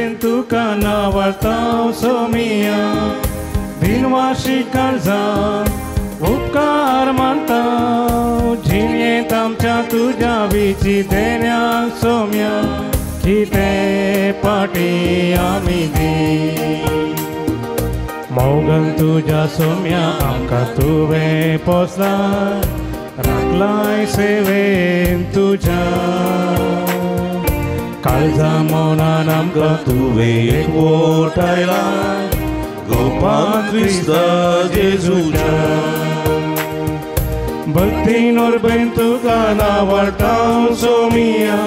नोरबेन तुका नावडता सोमिया दिनवाशी काळजान उपकार मानता जिणेंत आमच्या तुज्या विची देण्या सोम्या कितें पाटी आमी दी मोगन तुज्या सोम्या आमकां तुवें पोसला राखलाय सेवेन तुज्या काळजा मनान आमकां तुवें एकवटायला गोपान क्रिस्ता जेजूच्या भक्ती नोरबेन तुका नावडता सोमिया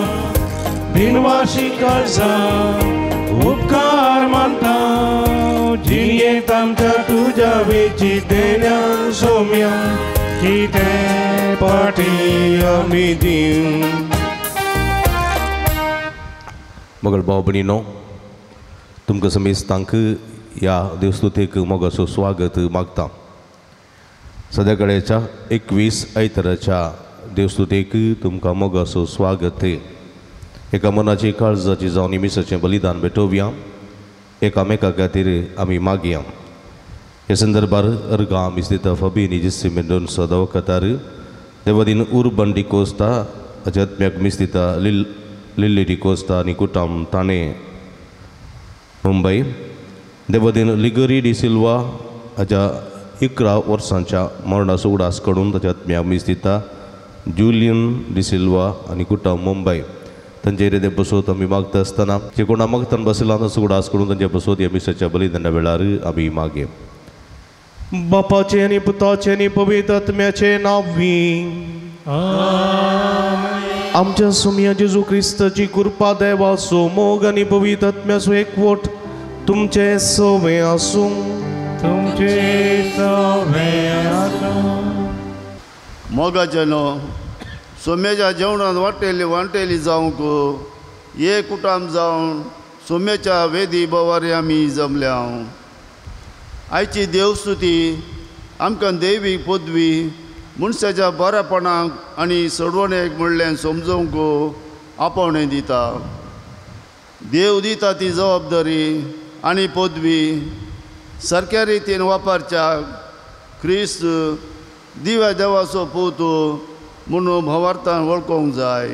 दिनवाशी काळजान उपकार मानता जिणेंत आमच्या तुज्या वेची देण्या सोम्या कितें पाटी आमी दिवं. मगळ भाव भयणीनो, तुमकां समेस्तांक ह्या देवस्तुतेक मोगाचो स्वागत मागता. सद्या कडेच्या 21 आयताराच्या देवस्तुतेक तुमकां मोगाचो स्वागत. एका मनाची काळजाची जावन मिसाचें बलिदान भेटोवया, एकामेका खातीर आमी मागया. ह्या संदर्भार अर्गां मिस्दिता फबीनी जिस्सी मेंडोन्सा दवकतार देवादीन उर्बन डिकोस्ता हाच्या आत्म्याक मिस्दिता लिल्ली डिकोस्ता आनी कुटाम ताणे मुंबय, देवादीन लिगरी डिसिल्वा हाच्या 11 वर्सांच्या मरणाचो उडास काडून ताच्या आत्म्याक मिस्दिता जुलियन डिसिल्वा आनी कुटाम मुंबय तांचे हृदय बसोत आमी मागता आसतना जे कोणा मागतान बसला तांचो उडास करून तांचे बसोत ह्या मिसाच्या बलिदाना वेळार आमी मागे. बापाचे आनी पुताचे आनी पवित्र आत्म्याचे नांवी आमच्या सोम्या जेजू क्रिस्ताची कृपा, देवाचो मोग आनी पवित्र आत्म्याचो एकवट तुमचे सवे आसूं. तुमचे सवे आसूं. मोगाचे न्हू सोम्याच्या जेवणान वांटेली वांटेली जावंक एक कुटाम जावन सोम्याच्या वेदी बवारी आमी जमल्या. आयची देवस्तुती आमकां देवी पदवी मनशाच्या बरेपणाक आनी सोडवणेक म्हणल्यार समजूंक आपोवणें दिता. देव दिता ती जबाबदारी आनी पदवी सारक्या रितीन वापरच्या क्रिस्त दिव्या देवाचो पूत म्हणून भावार्थान वळखूंक जाय.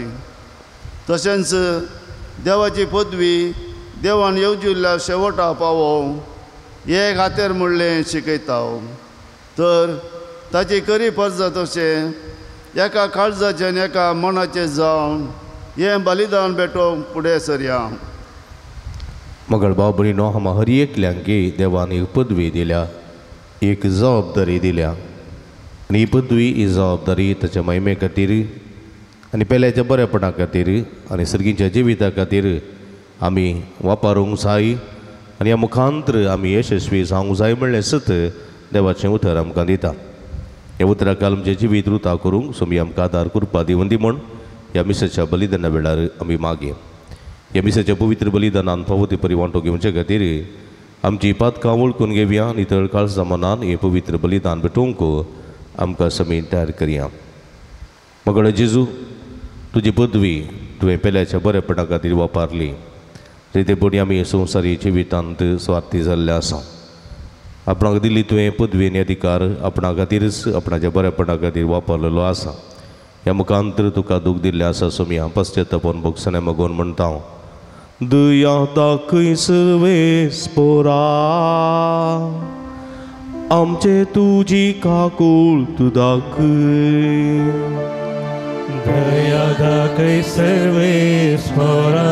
तशेंच देवाची पदवी देवान येवजिल्ल्या शेवटा पावोवंक हे खातीर म्हणलें शिकयता. तर ताची खरी परजा तशें एका काळजाचें आनी एका मनाचें जावन हें बलिदान भेटोवंक फुडें सरया. मगळ भाव भयणीनो, हांगा हर एकल्यांक देवान एक पदवी दिल्या, एक जबाबदारी दिल्या आनी ही पदवी ही जबाबदारी ताच्या महिमे खातीर आनी पेल्याच्या बरेपणा खातीर आनी सर्गीच्या जिविता खातीर आमी वापरूंक जाय आनी ह्या मुखांतर आमी यशस्वी जावंक जाय म्हणलें सत देवाचें उतर आमकां दिता. ह्या उतराक आमचें जिवीत रुता करूंक सोमी आमकां आदार कृपा दिवन दी म्हूण ह्या मिसाच्या बलिदाना वेळार आमी मागया. ह्या मिसाच्या पवित्र बलिदानान फावो ते परी वांटो घेवचे खातीर आमची पातकां वळखून घेवया नितळ काळजा मनान हें पवित्र बलिदान भेटोवंक आमकां समी तयार करया. मगळ जेजू, तुजी पदवी तुवें पेल्याच्या बरेपणा खातीर वापरली, रितेपणी आमी संवसारी जिवितांत स्वार्थी जाल्ले आसा. आपणाक दिल्ली तुवें पदवी आनी अधिकार आपणा खातीरच आपणाच्या बरेपणा खातीर वापरलेलो आसा. ह्या मुखांतर तुका दूख दिल्लें आसा सोमया पश्चातापान भोगसणे मागून म्हणटा हांव. दया दाखय सर्वेस्पोरा आमचे तुजी काकूळ तूं दाखय. दया दाखय सर्वेस्पोरा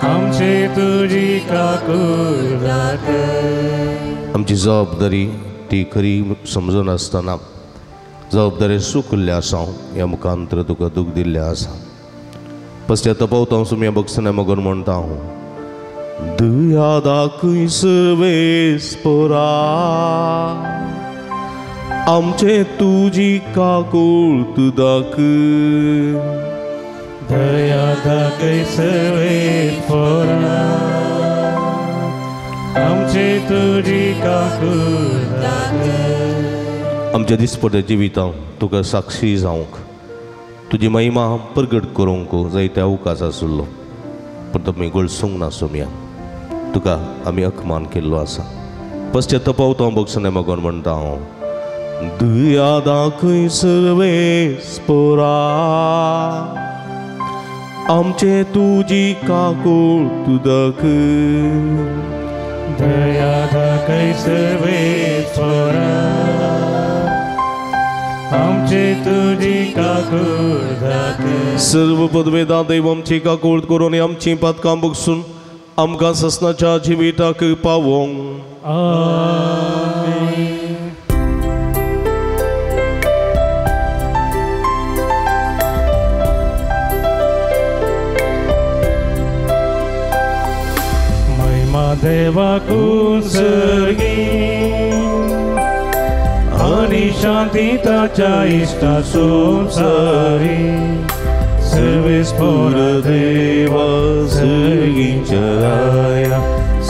आमचे तुजी काकूळ दाखय. आमची जबाबदारी ती खरी समजून आसतना जबाबदारी चुकल्ले आसा, ह्या मुखांतर तुका दूख दिल्लें आसा. पश्चातापावता हांव सुमया भोगसणे मागून म्हणटा हांव. दया दाखय सर्वेस्पोरा आमचे तुजी काकूळ तूं दाखय. दया दाखय सर्वेस्पोरा आमचे तुजी काकूळ दाखय. आमच्या दिसपट्ट्या जिवितांत तुका साक्षी जावंक, तुजी महिमा प्रगट करूंक जायते अवकाश आशिल्लो. पूण तुमी गळसूंक ना सोमया, तुका आमी अकमान केल्लो आसा. पश्चे तपवतो बगसने मगोन म्हणटा हांव, दया दाखय सर्वेस्पोरा, आमचे तुजी काकूळ तूं दाखय. दया दाखय सर्वेस्पोरा, आमचे तुजी काकूळ दाखय. सर्व पदवेदा देव आमची काकूळ करून आमची पातकां बगसून आमकां ससनाच्या जिविताक पावोंक. आमेन. महिमा देवाकू सर्गी आनी शांती ताच्या इश्टा संवसारी. सर्वेस्पोर देवा सर्गींच्या राया,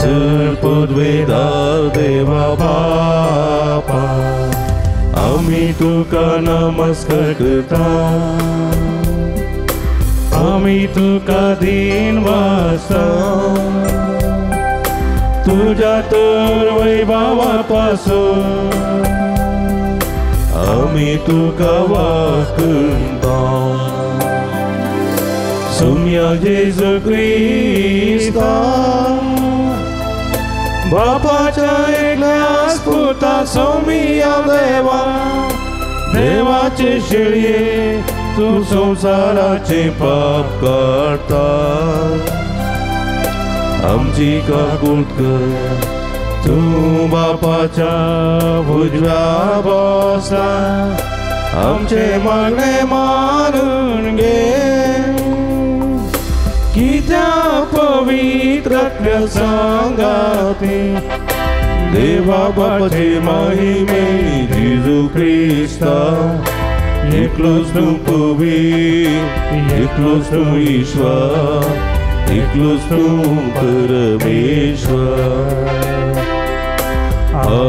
सर्पद्वेदार देवा बापा, आमी तुका नमस्कार करता, आमी तुका दीन वासता, तुज्या तर वैभावा पासून आमी तुका वाकता. सोम्या जेजू क्रिस्ता बापाच्या एकल्याच पुता सोमिया देवा, देवाचे शेळये तूं संवसाराचे पाप काडटा, आमची काकूट कर. तूं बापाच्या उजव्या बसला, आमचे मागणे मानून घे. कित्या पवित्र सांगाती देवा बापाचे महिमे जेजू क्रिस्ता, एकलोच तूं पवित्र, एकलोच तूं ईश्वर, एकलोच तूं परमेश्वर. आमेन.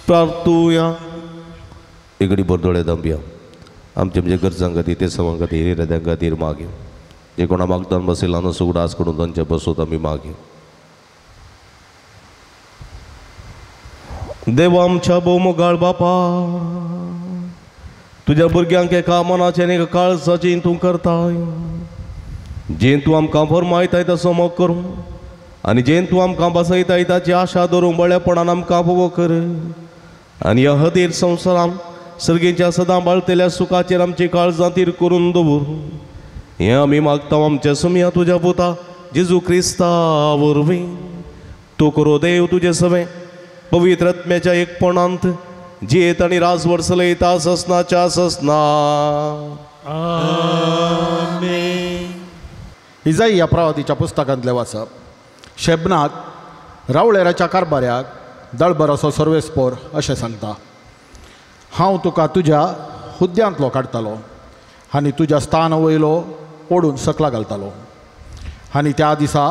प्रार्थुया. एगडी बोरदोळे दांबिया आमचे म्हणजे गरजां खातीर, ते सवां खातीर, इराद्यां खातीर मागे. जे कोणा मागतान बसयला न्हू सुगडास करून तांचे बसोत आमी मागे. देवा आमच्या भोवमोगाळ बापा, तुज्या भुरग्यांक एका मनाचें आनी एका काळजाचें तूं करताय. जें तूं आमकां फरमायताय तसो मोग करूं आनी जें तूं आमकां बसयताय ताची आशा धरून बळेपणान आमकां फोवो कर. आनी ह्या हदेर संवसारान सर्गेच्या सदां बाळतेल्या सुखाचेर आमची काळजां तीर करून दवर. हें आमी मागता आमच्या सुमया तुज्या पुता जेजू क्रिस्ता वरवीं. तूं करो देव तुजें सवें पवित्र आत्म्याच्या एकपणांत जियेत आनी राजवट चलयता ससनाच्या ससना. आमेन. इजाई प्रवादीच्या पुस्तकांतलें वाचप. शेबनाक रावळेराच्या कारभाऱ्याक दळबर असो सर्वेस्पोर अशें सांगता, हांव तुका तुज्या हुद्द्यांतलो काडटालो आनी तुज्या स्थान वयलो ओडून सकला घालतालो. आनी त्या दिसा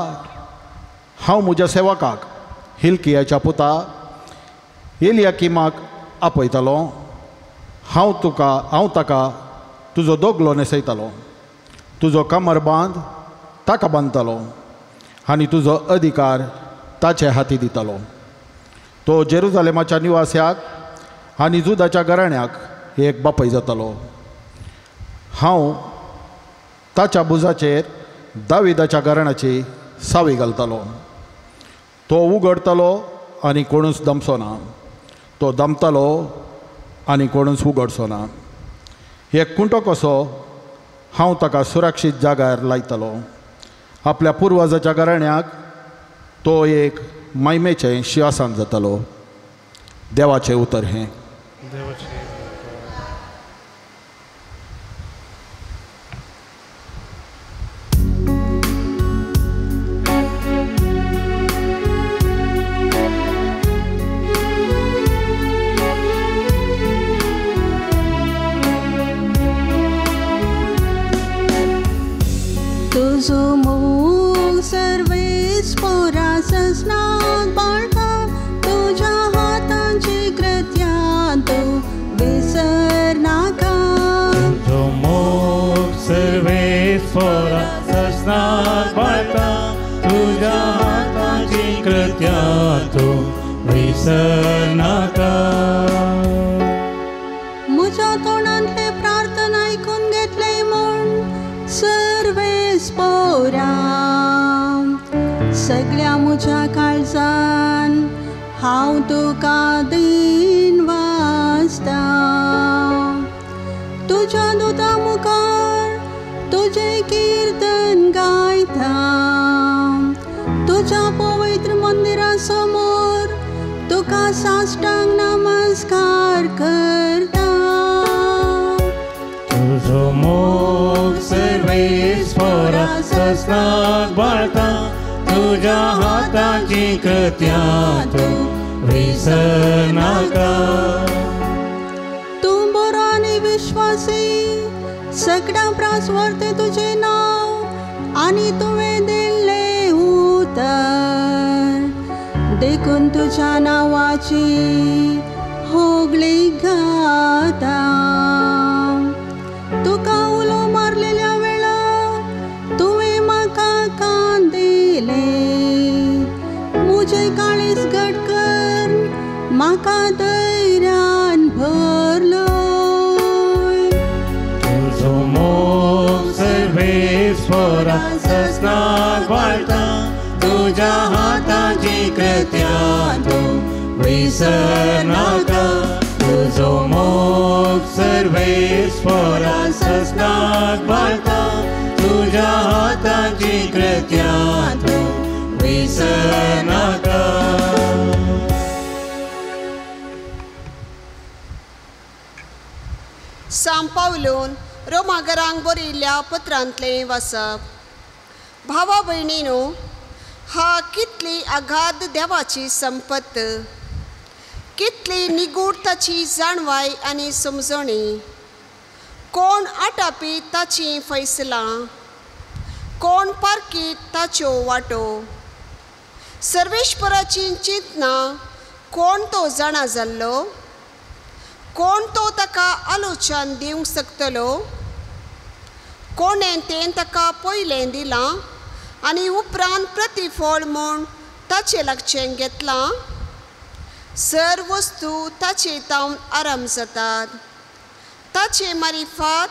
हांव म्हज्या सेवकाक हिलकियाच्या पुता एलियाकिमाक आपयतालो. हांव ताका तुजो दोगलो न्हेसयतालो, तुजो कमरबांद ताका बांदतालो आनी तुजो अधिकार ताचे हाती दितालो. तो जेरुजालेमाच्या निवास्याक आनी जुदाच्या घराण्याक एक बापय जातालो. हांव ताच्या भुजाचेर दाविदाच्या घराण्याची सावी घालतालो. तो उगडतालो आनी कोणूच दमचो ना, तो दमतालो आनी कोणूच उगडचो ना. एक कुंटो कसो हांव ताका सुरक्षीत जाग्यार लायतालो. आपल्या पुर्वजाच्या घराण्याक तो एक मायमेचें शिंवासन जातालो. देवाचें उतर हें. तुजो मोग सर्वेस्पोरा ससनाक बाळटा, तुज्या हातांची कृत्यां तूं विसरनाका. ससनाक बाळता तुज्या हाताची कृत्या तूं विसरनाका. म्हज्या तोंडांतले प्रार्थना आयकून घेतले म्हूण सर्वेस्पोरा सगळ्या म्हज्या काळजान हांव तुका दीन वाचता. तुज्या दुता मुखार तुजें कीर्तन गायता. तुज्या पवित्र मंदिरा समोर तुका साष्टांग नमस्कार करता. तुजो मोग सर्वेस्पोरा ससनाक बाळता तुज्या हाताची कृत्या तूं विसरनाका. तूं बरो आनी विश्वासी सगळ्या प्रास वरतें तुजें नांव आनी तुवें दिल्लें उतर देखून तुज्या नांवाची होगळी गाता. तुका उलो मारलेल्या वेळा तुवें म्हाका कान दिले. म्हजें काळीज घट कर म्हाका धैर्यान भरलो. तुजो मोग सर्वेस्पोरा ससनाक बाळता तुज्या हाताची कृत्या तूं विसरनाका. तुजो मोग सर्वेस्पोरा ससनाक बाळता तुज्या हाताची कृत्या तूं विसरनाका. सांव पावलून रोमागरांक बरयिल्ल्या पत्रांतलें वाचप. भावा भयणीनो, हा कितली अगाध देवाची संपत्त, कितली निगूढ ताची जाणवाय आनी समजणी. कोण आटापी ताची फैसलां, कोण पारखीत ताच्यो वाटो. सर्वेश्वराची चिंतना कोण तो जाणा जाल्लो, कोण तो ताका आलोचन दिवंक शकतलो. कोणें तें ताका पयलें दिलां आनी उपरांत प्रतिफळ म्हूण ताचें लागचें घेतलां. सर्व वस्तू ताचे तावन आराम जातात, ताचे मारिफात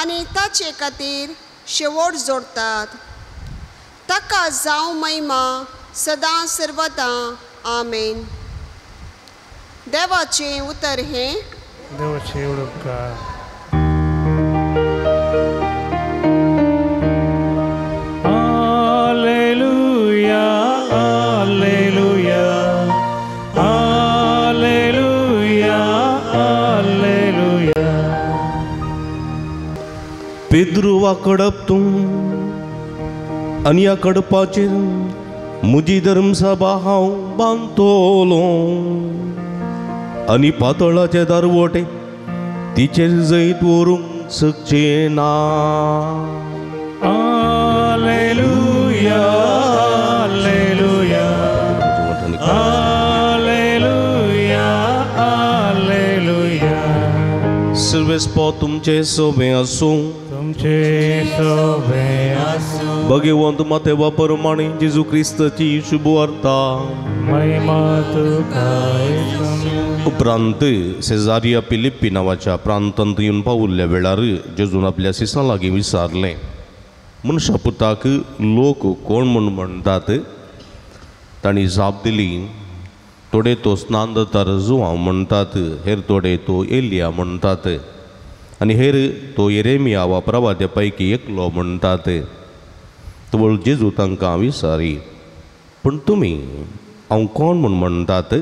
आनी ताचे खातीर शेवट जोडटात. ताका जावं महिमा सदां सर्वदां. आमेन. देवाचें उतर हें. देवाचें उपकार. Alleluia, alleluia, alleluia, alleluia. Pedro वा कडप तूं आनी ह्या कडपाचेर म्हजी धर्मसभा हांव बांदतलो आनी पातळाचे दारवटे तिचेर जैत व्हरूंक शकचें ना. Alleluia, alleluia, alleluia, alleluia. सर्वेस्पो तुमचे सोबें आसूं. तुमचे सोबें आसूं. भगवंत मातेवा परमाणे जेजू क्रिस्ताची शुभवार्ता. महिमा तुका. उपरांत सेजारिया फिलिप्पी नांवाच्या प्रांतांत येवन पावुल्ल्या वेळार जेजून आपल्या सिसां लागीं विचारलें, मनशा पुताक लोक कोण म्हूण म्हणटात? तांणी जाप दिली, थोडे तो स्नानदार जुवांव म्हणटात, हेर थोडे तो एलिया म्हणटात आनी हेर तो येरेमिया वा प्रवाद्या पैकी एकलो म्हणटात. तवळ जेजू तांकां विचारी, पूण तुमी हांव कोण म्हूण म्हणटात?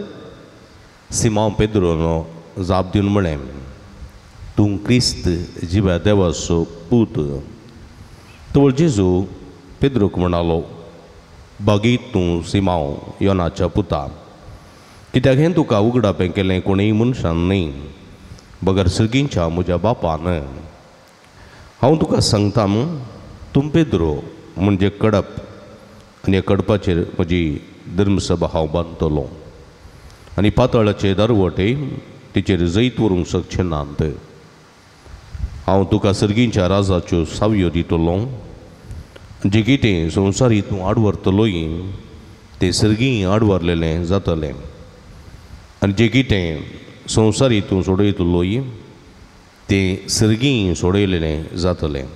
सिमांव पेद्रोनो जाप दिवन म्हळें, तूं क्रिस्त जिव्या देवाचो पूत. तवळ जेजू पेद्रोक म्हणालो, बागी तूं सिमांव योनाच्या पुता, कित्याक हें तुका उगडापें केलें कोणूय मनशान न्हय, बगर सर्गींच्या म्हज्या बापान. हांव तुका सांगता, तूं पेद्रो म्हणजे कडप आनी ह्या कडपाचेर म्हजी धर्मसभा हांव बांदतलो आनी पातळाचे दरवटे तिचेर जैत व्हरूंक शकचे नात. हांव तुका सर्गींच्या राजाच्यो सावयो दितलो जें कितें संवसारी तूं आडवरतलोय तें सर्गीं आडवरलेलें जातलें आनी जें कितें संवसारी तूं सोडयतलोय तें सर्गीं सोडयलेलें जातलें.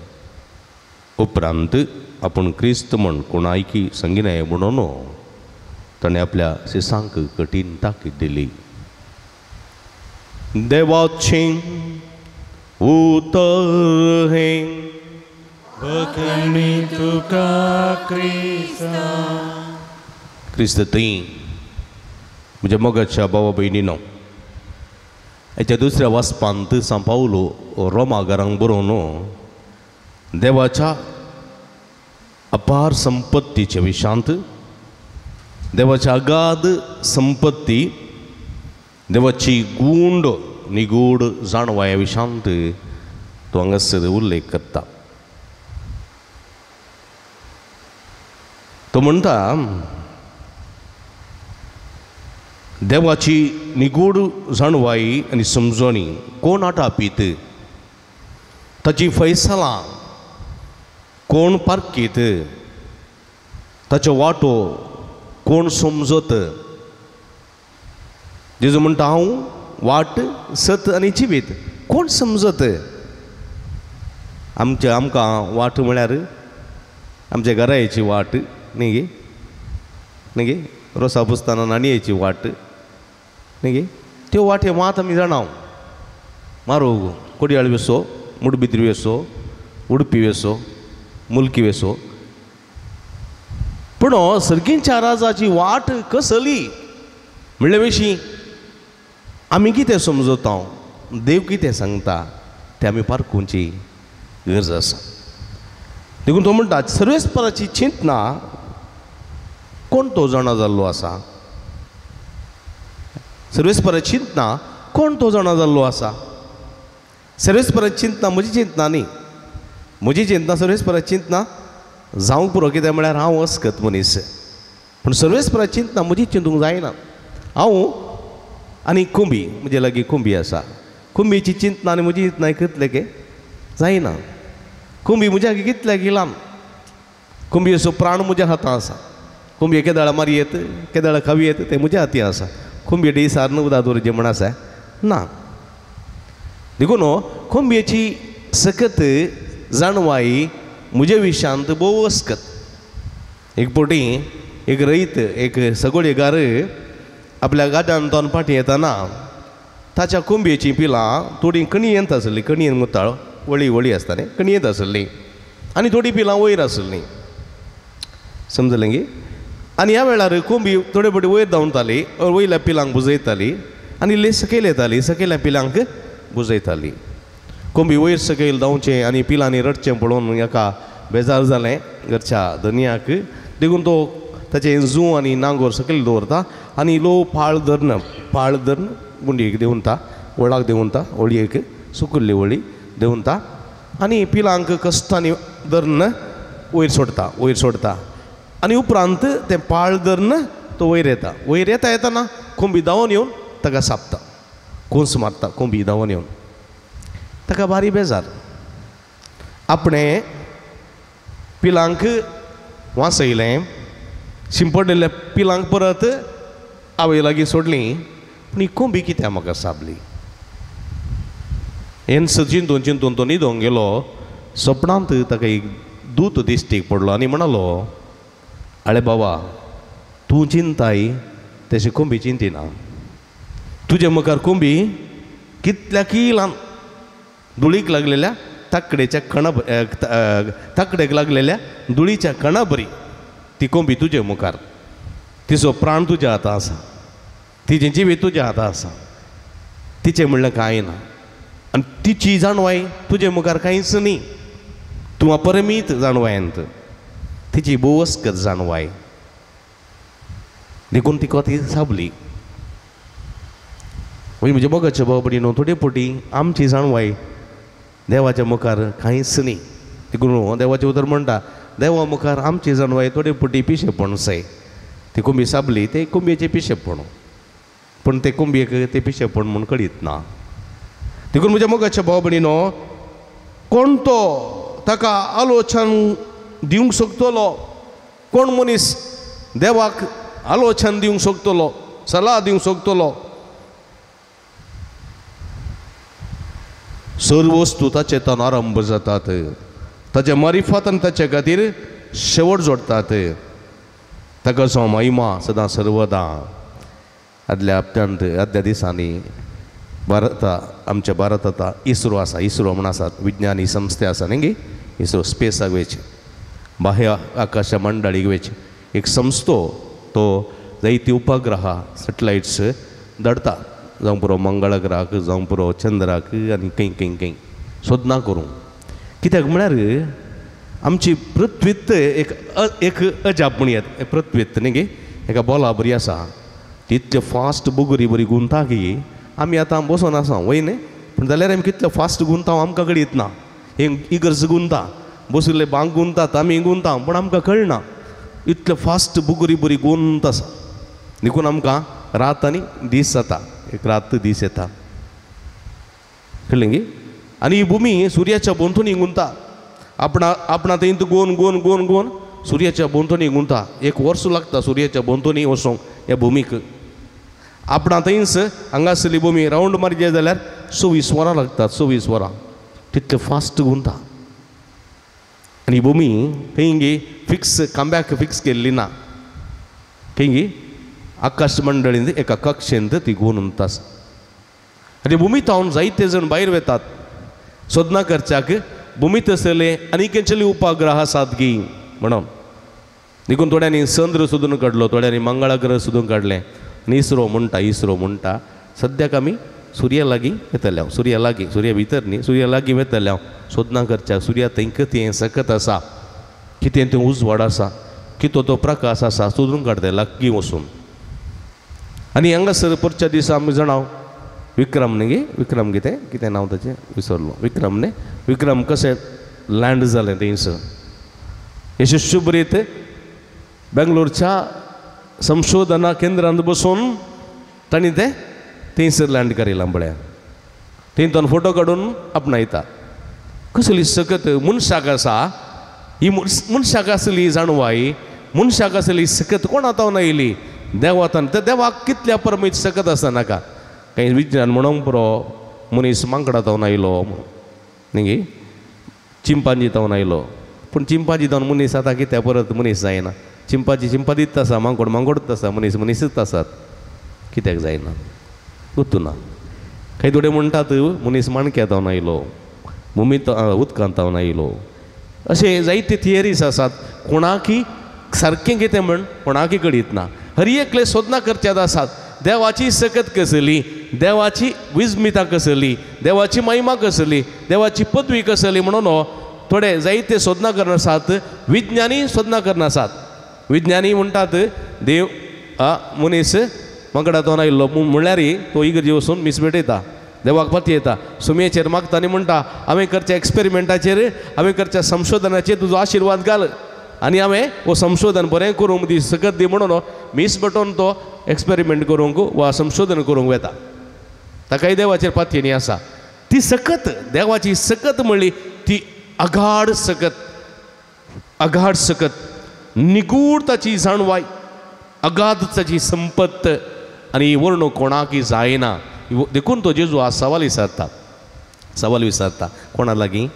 उपरांत आपूण क्रिस्त म्हण कोणायकी सांगिनाय म्हणून ताणें आपल्या शिसांक कठीण ताकीद दिली. देवाचें उतर हें बखणी तुका क्रिस्ता. क्रिस्त थंय म्हज्या मोगाच्या भावा भयणीनो, हेच्या दुसऱ्या वाचपांत सांत पावलो रोमा घरांक बरोवन देवाच्या अपार संपत्तीच्या विशांत, देवाच्या अगाध संपत्ती, देवाची गूंड निगूड जाणवाया विशांत तो हांगासर उल्लेख करता. तो म्हणटा देवाची निगूड जाणवाई आनी समजणी कोण आटापीत, ताची फैसलां कोण पारखीत, ताचो वांटो कोण समजत. जेजू म्हणटा हांव वाट सत आनी जिवीत, कोण समजत. आमच्या आमकां वाट म्हळ्यार आमच्या घरायची वाट न्ही गे, न्ही गे, रोसा पुसतना नाणयेची वाट न्ही गे, त्यो वाटे मात आमी जाणा. मारोग कोडयाळ वेसो, मुडबिद्री वेसो, उडपी वेसो, मुलकी वेसो, पूण सर्गींच्या राजाची वाट कसली म्हणले विशीं आमी कितें समजता, देव कितें सांगता तें आमी पारखुची गरज आसा. देखून तो म्हणटा सर्वेस्पराची चिंतना कोण तो जाणा जाल्लो आसा, सर्वेस्पराची चिंतना कोण तो जाणा जाल्लो आसा. सर्वेस्पराची चिंतना म्हजी चिंतना न्ही, म्हजी चिंतना सर्वेस्पराची चिंतना जावंक पुरो, कितें म्हळ्यार हांव अस्कत मनीस, पूण सर्वेस्पराची चिंतना म्हजी चिंतूंक जायना. हांव आनी कुंबी, म्हजे लागीं कुंबी आसा, कुंबीची चिंतना आनी म्हजी चिंतना कितले के जायना. कुंबी म्हज्या लागीं कितल्या गिलान, कुंबयेचो प्राण म्हज्या हातां आसा, कुंबये केदाळा मारयेत केदाळा खावयेत तें म्हज्या हाती आसा. कुंबये दिसार उदक दवरचें म्हण आसा ना. देखून कुंबयेची सकत जाणवाई म्हज्या विशांत भोव अस्कत. एक फावटी एक रयत एक सगोळेगार आपल्या गाड्यान तोन फाटीं येतना ताच्या कोंबयेचीं पिलां थोडीं कणयेंत आसलीं, कणयेन मुताळ वळी वळी आसता न्ही, कणयेंत आसलीं आनी थोडीं पिलां वयर आसलीं, समजलें गी. आनी ह्या वेळार कोंबी थोडे फावटी वयर धांवताली, वयल्या पिलांक बुजयताली आनी इल्ली सकयल येताली, सकयल्या पिलांक बुजयताली. कोंबी वयर सकयल धांवचें आनी पिलांनी रडचें पळोवन हेका बेजार जालें घरच्या धनयाक, देखून तो ताचें जू आनी नांगोर सकयल दवरता आनी लो पाळ धरून पाळ धरून गुंडयेक देंवता, वळाक देंवता, वळयेक सुकुल्ली वळी देंवता आनी पिलांक कश्टांनी धरून वयर सोडता, वयर सोडता आनी उपरांत तें पाळ धरून तो वयर येता. वयर येता येतना कोंबी धांवन येवन ताका सापता, कोंस मारता कोंबी धांवन येवन. ताका भारी बेजार, आपणें पिलांक वांचयलें, शिंपडिल्ल्या पिलांक परत आवय लागीं सोडली, पूण ही कोंबी कित्याक म्हाका साबली. हेन्स चिंतून चिंतून तो न्हिदोंक गेलो. सपनांत ताका एक दूत दिश्टीक पडलो आनी म्हणालो, आळे बाबा तूं चिंताय तशें कोंबी चिंतिना, तुजे मुखार कोंबी कितल्याकय ल्हान, धुळीक लागलेल्या ताकडेच्या कणा ताकडेक लागलेल्या धुळीच्या कणा बरी ती कोंबी तुजे मुखार, तिचो प्राण तुज्या हातां आसा, तिचें जिवीत तुज्या हातां आसा, तिचें म्हणलें कांय ना आनी तिची जाणवाय तुजे मुखार कांयच न्ही, तूं अपरमीत जाणवायंत, तिची भोवस्कत जाणवाय, देखून तिका ती साबली. म्हणजे मोगाचे भाव भयणीनो, थोडे फावटी आमची जाणवाय देवाच्या मुखार कांयच न्ही. देखून देवाचें उतर म्हणटा देवा मुखार आमची जाणवाय थोडे फावटी पिशेपण सय. ती कोंबी साबली ते कोंबयेचें पिशेपण, पूण ते कोंबयेक तें पिशेपण म्हूण कळीत ना. देखून म्हज्या मोगाच्या भाव भयणीनो, कोण तो ताका आलोचन दिवंक शकतलो? कोण मनीस देवाक आलोचन दिवंक शकतलो, सलाह दिवंक शकतलो? सर्व वस्तू ताचे तान आरंभ जातात, ताचे मारिफात आनी ताचे खातीर शेवट जोडटात. ताका जावं महिमा सदां सर्वदा. आदल्या हप्त्यांत आदल्या दिसांनी भारता आमच्या भारत आतां इस्रो आसा, इस्रो म्हण आसात विज्ञानी संस्थे आसा न्ही गे, इस्रो स्पेसाक वयचे, बाह्य आकाश मंडळीक वयचे एक संस्थो, तो जायती उपग्रह सॅटलायट्स धाडटा, जावं पुरो मंगळ ग्रहाक, जावं पुरो चंद्राक आनी खंय खंय खंय सोदना करूंक. कित्याक म्हळ्यार आमची पृथ्वीत एक एक अजाप म्हणयत, पृथ्वीत न्ही गे एका बोला बरी आसा, तितले फास्ट बुगरी बरी गुंता की आमी आतां बसोन आसा वय न्ही, पूण जाल्यार आमी कितले फास्ट गुंता आमकां कळीत ना. इगर्ज गुंता, बशिल्ले बांक गुंतात, आमी गुंता, पूण आमकां कळना इतले फास्ट बुगरी बरी गुंत आसा. देखून आमकां रात आनी दीस जाता, एक रात दीस येता, कळ्ळें गी. आनी ही भुमी सुर्याच्या भोंवतणी गुंता, आपणा आपणा थंय गोवन गोवन गोवन गोवन सुर्याच्या भोंवतणी गुंता. एक वर्स लागता सुर्याच्या भोंवतणी वचोंक ह्या भुमीक. आपणा थंयच हांगासरली भूमी रावंड मारचे जाल्यार 24 वरां लागतात, 24 वरां, तितले फास्ट गुंता. आनी भूमी खंय गी फिक्स खांब्याक फिक्स केल्ली ना, खंय गी आकाश मंडळींत एका कक्षेंत ती गोवन उरता. आनी भूमी तावन जायते जण भायर वेतात सोदना करच्याक भूमी तसले आनी खंयचेले उपग्रह आसात गी म्हणून. देखून थोड्यांनी चंद्र सोदून काडलो, थोड्यांनी मंगळ ग्रह सोदून काडलें. आनी इस्रो म्हणटा, इस्रो म्हणटा सद्याक आमी सुर्या लागीं वेतले हांव, सुर्या लागीं, सुर्या भितर न्ही, सुर्या लागीं वेतले हांव सोदना करच्याक. सुर्या थंय कितें सकत आसा, कितें तें उजवाड आसा, कितो तो प्रकाश आसा, सोदून काडटा लागीं वचून. आनी हांगासर परच्या दिसा आमी जाणां विक्रम न्ही गे, विक्रम कितें कितें नांव ताचें विसरलो, विक्रम न्ही, विक्रम कशें लँड जालें थंयसर यशस्वी बेंगलोरच्या संशोधना केंद्रांत बसून तांणी तें थंयसर लँड करिलां पळया. थंय तो फोटो काडून आपणायता. कसली सकत मनशाक आसा, ही मनशाक आसली जाणवाय, मनशाक आसली सकत कोणा तावन आयली? देवातान. तर देवाक कितल्या परमीत सकत आसा नाका. कांय विज्ञान म्हणूंक पुरो मनीस मांकडा तावन आयलो न्ही गे, चिंपांजी तावन आयलो, पूण चिंपांजी तावन मनीस आतां कित्याक परत मनीस जायना. चिंपांजी चिंपांजीच आसा, मांकोड मांकोडच आसा, मनीस मनीसच आसात, कित्याक जायना गुत्तू ना. कांय थोडे म्हणटात मनीस माणक्या तावन आयलो, भुमीत उदकांत तावन आयलो, अशें जायते थियरीज आसात. कोणाकी सारकें कितें म्हण कोणाकी कळीत ना. हर एकले सोदना करच्यात आसात. देवाची सकत कसली, देवाची विस्मिता कसली, देवाची महिमा कसली, देवाची पदवी कसली म्हणून थोडे जायते सोदना करना आसात. विज्ञानी सोदना करना आसात. विज्ञानी म्हणटात देव मनीस माकडा तोन आयिल्लो म्हणल्यार तो इगर्जे वचून मीस भेटयता, देवाक पातयेता, सुमयेचेर मागता आनी म्हणटा हांवें करच्या एक्सपेरिमेंटाचेर, हांवें करच्या संशोधनाचेर तुजो आशिर्वाद घाल आनी हांवें हो संशोधन बरें करूंक दी, सकत दी म्हणून मीस भेटोवन तो एक्सपेरिमेंट करूंक वा संशोधन करूंक वेता. ताकाय देवाचेर पातयेनी आसा. ती सकत देवाची सकत म्हणली ती अगाड सकत, अगाड सकत, निगूढ ताची जाणवाय, अगाध ताची संपत्त आनी वर्णूक कोणाकय जायना. देखून तो जेजू आज सवाल विचारता, सवाल विचारता. कोणा लागीं,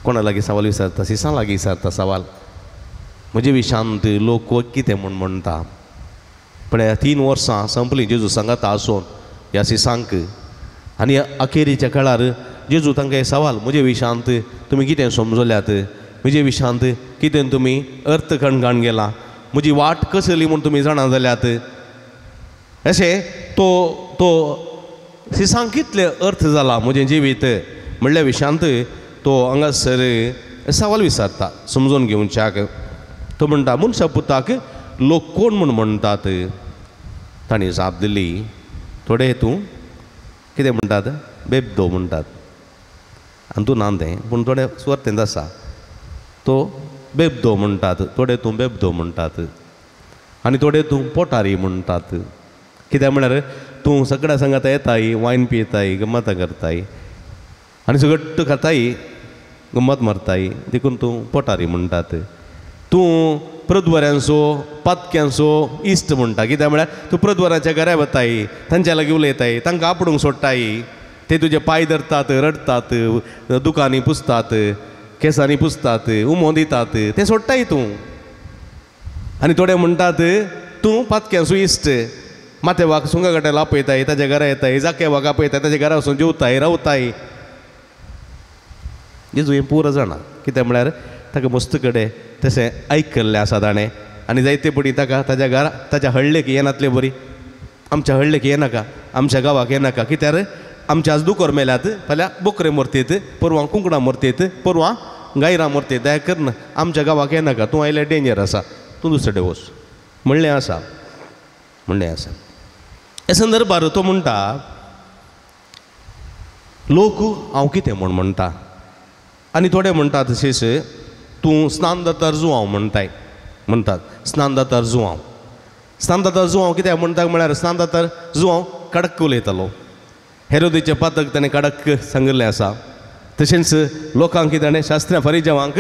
कोणा लागीं सवाल विचारता? सिसां लागीं विचारता सवाल. म्हजे विशांत लोक कितें म्हूण म्हणटा. पळय 3 वर्सां संपलीं जेजू सांगाता आसून ह्या सिसांक, आनी अखेरीच्या काळार जेजू तांकां हे सवाल, म्हजे विशांत तुमी कितें समजल्यात, म्हजे विशांत कितें तुमी अर्थ कणकाण गेला, म्हजी वाट कसली म्हूण तुमी जाणा जाल्यात, अशें तो तो सिसांक कितले अर्थ जाला म्हजें जिवीत म्हणल्या विशांत तो हांगासर सवाल विचारता समजून घेवच्याक. तो म्हणटा मनशा पुताक लोक कोण म्हूण म्हणटात? तांणी जाप दिली, थोडे तूं कितें म्हणटात, बेबदो म्हणटात, आनी तूं ना तें, पूण थोडे सुवार्थेंत आसा, तो बेबदो म्हणटात, थोडे तूं बेबदो म्हणटात, आनी थोडे तूं पोटारी म्हणटात. कित्याक म्हळ्यार तूं सगळ्या सांगाता येताय, वायन पियेताय, गमतां करताय आनी सगळ्ट खाताय, गम्मत मारताय देखून तूं पोटारी म्हणटात. तूं प्रद्वऱ्यांचो पातक्यांचो इश्ट म्हणटा. कित्याक म्हळ्यार तूं प्रद्वरांच्या घरा वताय, तांच्या लागीं उलयताय, तांकां आपडूंक सोडटाय, ते तुजे पांय धरतात, रडटात, दुकांनी पुसतात, केंसांनी पुसतात, उमो दितात, ते सोडटाय तूं. आनी थोडे म्हणटात तूं पातक्यांचो इश्ट, माथेवाक सुंगा आपयताय, ताच्या घरा येताय, जाकेवाक आपयताय, ताच्या घरा वचून जेवताय, रावताय. जेजू हें पुरो जाणा. कित्याक म्हळ्यार ताका मस्त कडेन तशें आयकल्लें आसा ताणें. आनी जायते पडी ताका ताच्या घरा ताच्या हळ्ळेक येनातले बरी, आमच्या हळ्ळेक येनाका, आमच्या गांवाक येनाका, कित्याक आमच्या आज दुकोर मेल्यात, फाल्यां बोकरे मरतेत, परवां कुंकडां मरतेत, परवां गायरां मरतेत, दया करना आमच्या गांवाक येनाका, तूं आयल्यार डेंजर आसा, तूं दुसरे वच म्हणलें आसा, म्हणलें आसा. हे संदर्भार तो म्हणटा लोक हांव कितें म्हूण म्हणटा. आनी थोडे म्हणटा तशेंच तूं स्नानदातार जुआंव म्हणटाय, म्हणटात स्नानदातार जुआंव. स्नानदातार जुआंव कित्याक म्हणटा म्हळ्यार स्नानदातार जुआंव कडक उलयतालो, हेरोदीचें पातक ताणें कडक सांगिल्लें आसा. तशेंच लोकांक ताणें शास्त्र्यां फरिजावांक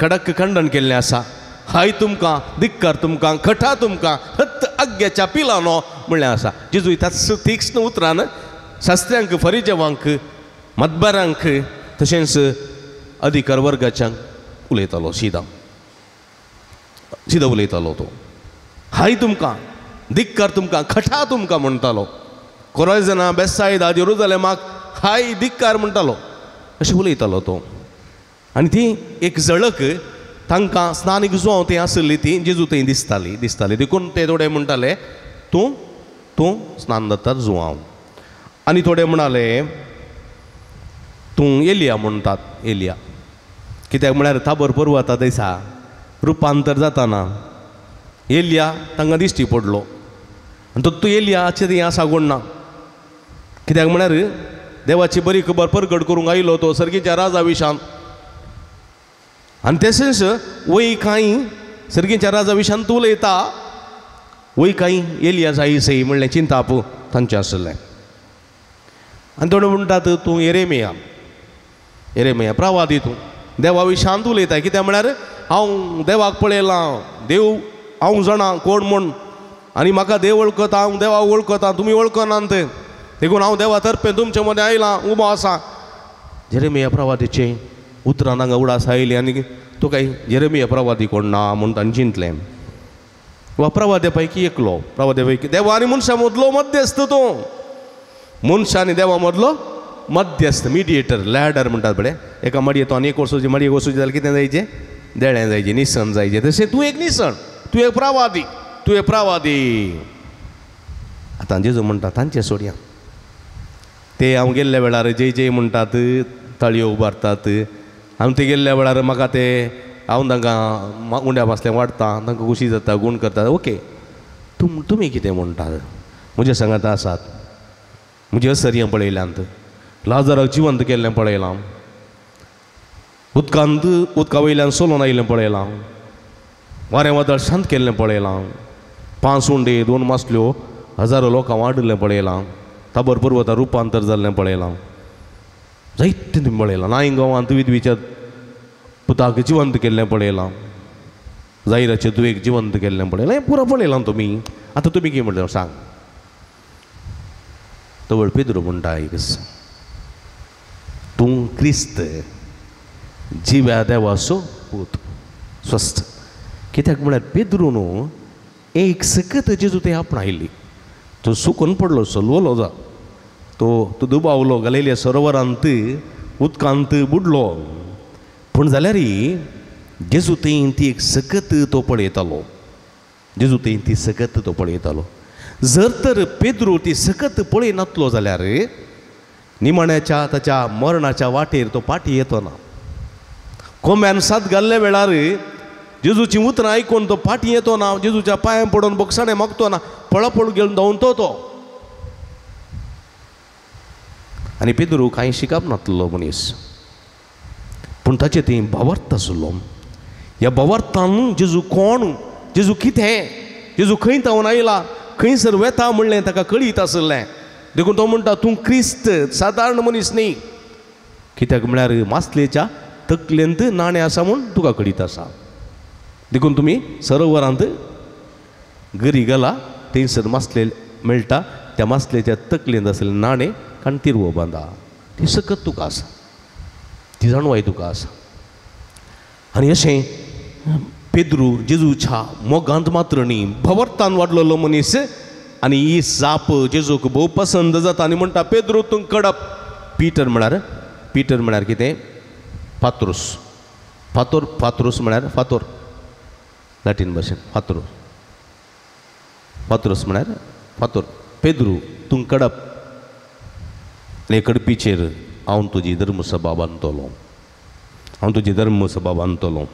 कडक खंडन केल्लें आसा. हाय तुमकां, धिक्कार तुमकां, खटा तुमकां, हत्त आग्याच्या पिलानो म्हणलें आसा. जेजू त्याच तीक्ष्ण उतरान शास्त्र्यांक, फरिजावांक, मतबारांक तशेंच अधिकार वर्गाच्यांक उलयतालो, सिदा सिदा उलयतालो तो. हाय तुमकां, धिक्कार तुमकां, खटा तुमकां म्हणटालो. कोरायजना, बेसायदा, जेरुजलेमाक हाय धिक्कार म्हणटालो, अशें उलयतालो तो. आनी ती एक झळक तांकां स्नानीक जुआंव थंय आसली ती जेजू थंय दिसताली, दिसताली. देखून ते थोडे म्हणटाले तूं तूं स्नानदातार जुआंव. आनी थोडे म्हणाले तूं एलिया म्हणटात, एलिया. कित्याक म्हळ्यार ताबर पर्वता दिसा रुपांतर जाताना एलिया तांकां दिश्टी पडलो. आनी तो तूं एलियाचें थंय आसा कोण ना. कित्याक म्हळ्यार देवाची बरी खबर परगट करूंक आयलो तो सर्गीच्या राजा विशान. आनी तशेंच वय कांय सर्गीच्या राजा विशान तूं उलयता, वय कांय एलिया जाय सई म्हणलें चिंताप तांचें आसलें. आनी थोडे म्हणटात तूं एरेमिया, एरेमिया प्रवादी, तूं देवा विशांत उलयता. कित्याक म्हळ्यार हांव देवाक पळयलां, देव हांव जाणा कोण म्हूण, आनी म्हाका देव वळखता, हांव देवाक वळखता, तुमी वळखनात, देखून हांव देवा तर्फे तुमचे मदें आयलां, उबो आसा. जेरेमिया प्रवादीचें उतरां हांगा उडास आयली आनी तो काय जेरेमिया प्रवादी कोण ना म्हूण ताणें चिंतलें. वा प्रवाद्या पैकी एकलो, प्रवाद्या पैकी देवा आनी मनशा मदलो मध्यस्थ तो, मनशा आनी देवा मदलो मध्यस्थ, मिडिएटर, लॅडर म्हणटात पळय. एका मडये तो आनी एक वचोवची, मडये वचोवची जाल्यार कितें जायचें, देळें जायचें, निसण जायचें. तशें तूं एक निसण, तूं एक प्रवादी, तूं एक प्रवादी. आतां जेजू म्हणटा तांचें सोडया, ते हांव गेल्ल्या वेळार जय जय म्हणटात, ताळयो उबारतात. हांव ते गेल्ल्या वेळार म्हाका ते हांव तांकां उंड्या पासलें वाडटा, तांकां खुशी जाता, गूण करता. ओके, तुमी कितें म्हणटात, म्हज्या सांगात आसात, म्हजी असर्यां पळयल्यांत, लाजराक जिवंत केल्लें पळयलां, उदकांत उदका वयल्यान सोलून आयिल्लें पळयलां, वारें वादळ शांत केल्लें पळयलां, 5 उंडे 2 मासल्यो हजारो लोकांक वाडिल्लें पळयलां, ताबर पर्वता रुपांतर जाल्लें पळयलां, जायतें तुमी पळयलां. नाय गांवांत विधवीच्या पुताक जिवंत केल्लें पळयलां, जायराचे दुयेक जिवंत केल्लें पळयलां, हें पुरो पळयलां तुमी. आतां तुमी कितें म्हणटा सांग. तवळ पेद्रू म्हणटा एक, तूं क्रिस्त जिव्या देवाचो पूत, स्वस्थ. कित्याक म्हळ्यार पेद्रू न्हू एक सकत जेजू तें आपणायली. तो सुकून पडलो, सलवलो जा, तो तो दुबावलो, गलेल्या सरोवरांत उदकांत बुडलो. पूण जाल्यार जेजू थंय ती एक सकत तो पळयतालो, जेजू थंय ती सकत तो पळयतालो. जर तर पेद्रू ती सकत पळयनातलो जाल्यार निमाण्याच्या ताच्या मरणाच्या वाटेर तो पाटी येतो ना. कोंब्यान सात घाल्ल्या वेळार जेजूची उतरां आयकून तो पाटी येतो ना, जेजूच्या पांयां पडून बोगसाणें मागतो ना, पळापळ घेवन धांवतो तो. आनी पेद्रू कांय शिकप नातलो मनीस, पूण ताचे थंय भावार्थ आसलो. ह्या भावार्थान जेजू कोण, जेजू कितें, जेजू खंय तावन आयला, खंयसर वेता म्हणलें ताका कळीत आसलें. देखून तो म्हणटा तूं क्रिस्त, सादारण मनीस न्ही. कित्याक म्हळ्यार मासलेच्या तकलेंत नाणें आसा म्हूण तुका कळीत आसा. देखून तुमी सरोवरांत गरी घाला, थंयसर मासले मेळटा, त्या मासलेच्या तकलेंत आसलें नाणें काण तिरवो बांदा. ती सकत तुका आसा, ती जाणवाय तुका आसा. आनी अशें पेद्रू जेजूच्या मोगांत मात्र न्ही भवर्थान वाडलेलो मनीस. आनी ही जाप जेजूक भोव पसंद जाता आनी म्हणटा पेद्रू तूं कडप. पीटर म्हळ्यार, पीटर म्हळ्यार कितें? पात्रूस. फातोर, फात्रूस म्हळ्यार फातोर, लॅटीन भाशेन फातोर. फात्रूस म्हळ्यार फातोर. पेद्रू तूं कडप, आनी कडपीचेर हांव तुजी धर्मसभा बांदतलो, हांव तुजी धर्मसभा बांदतलो.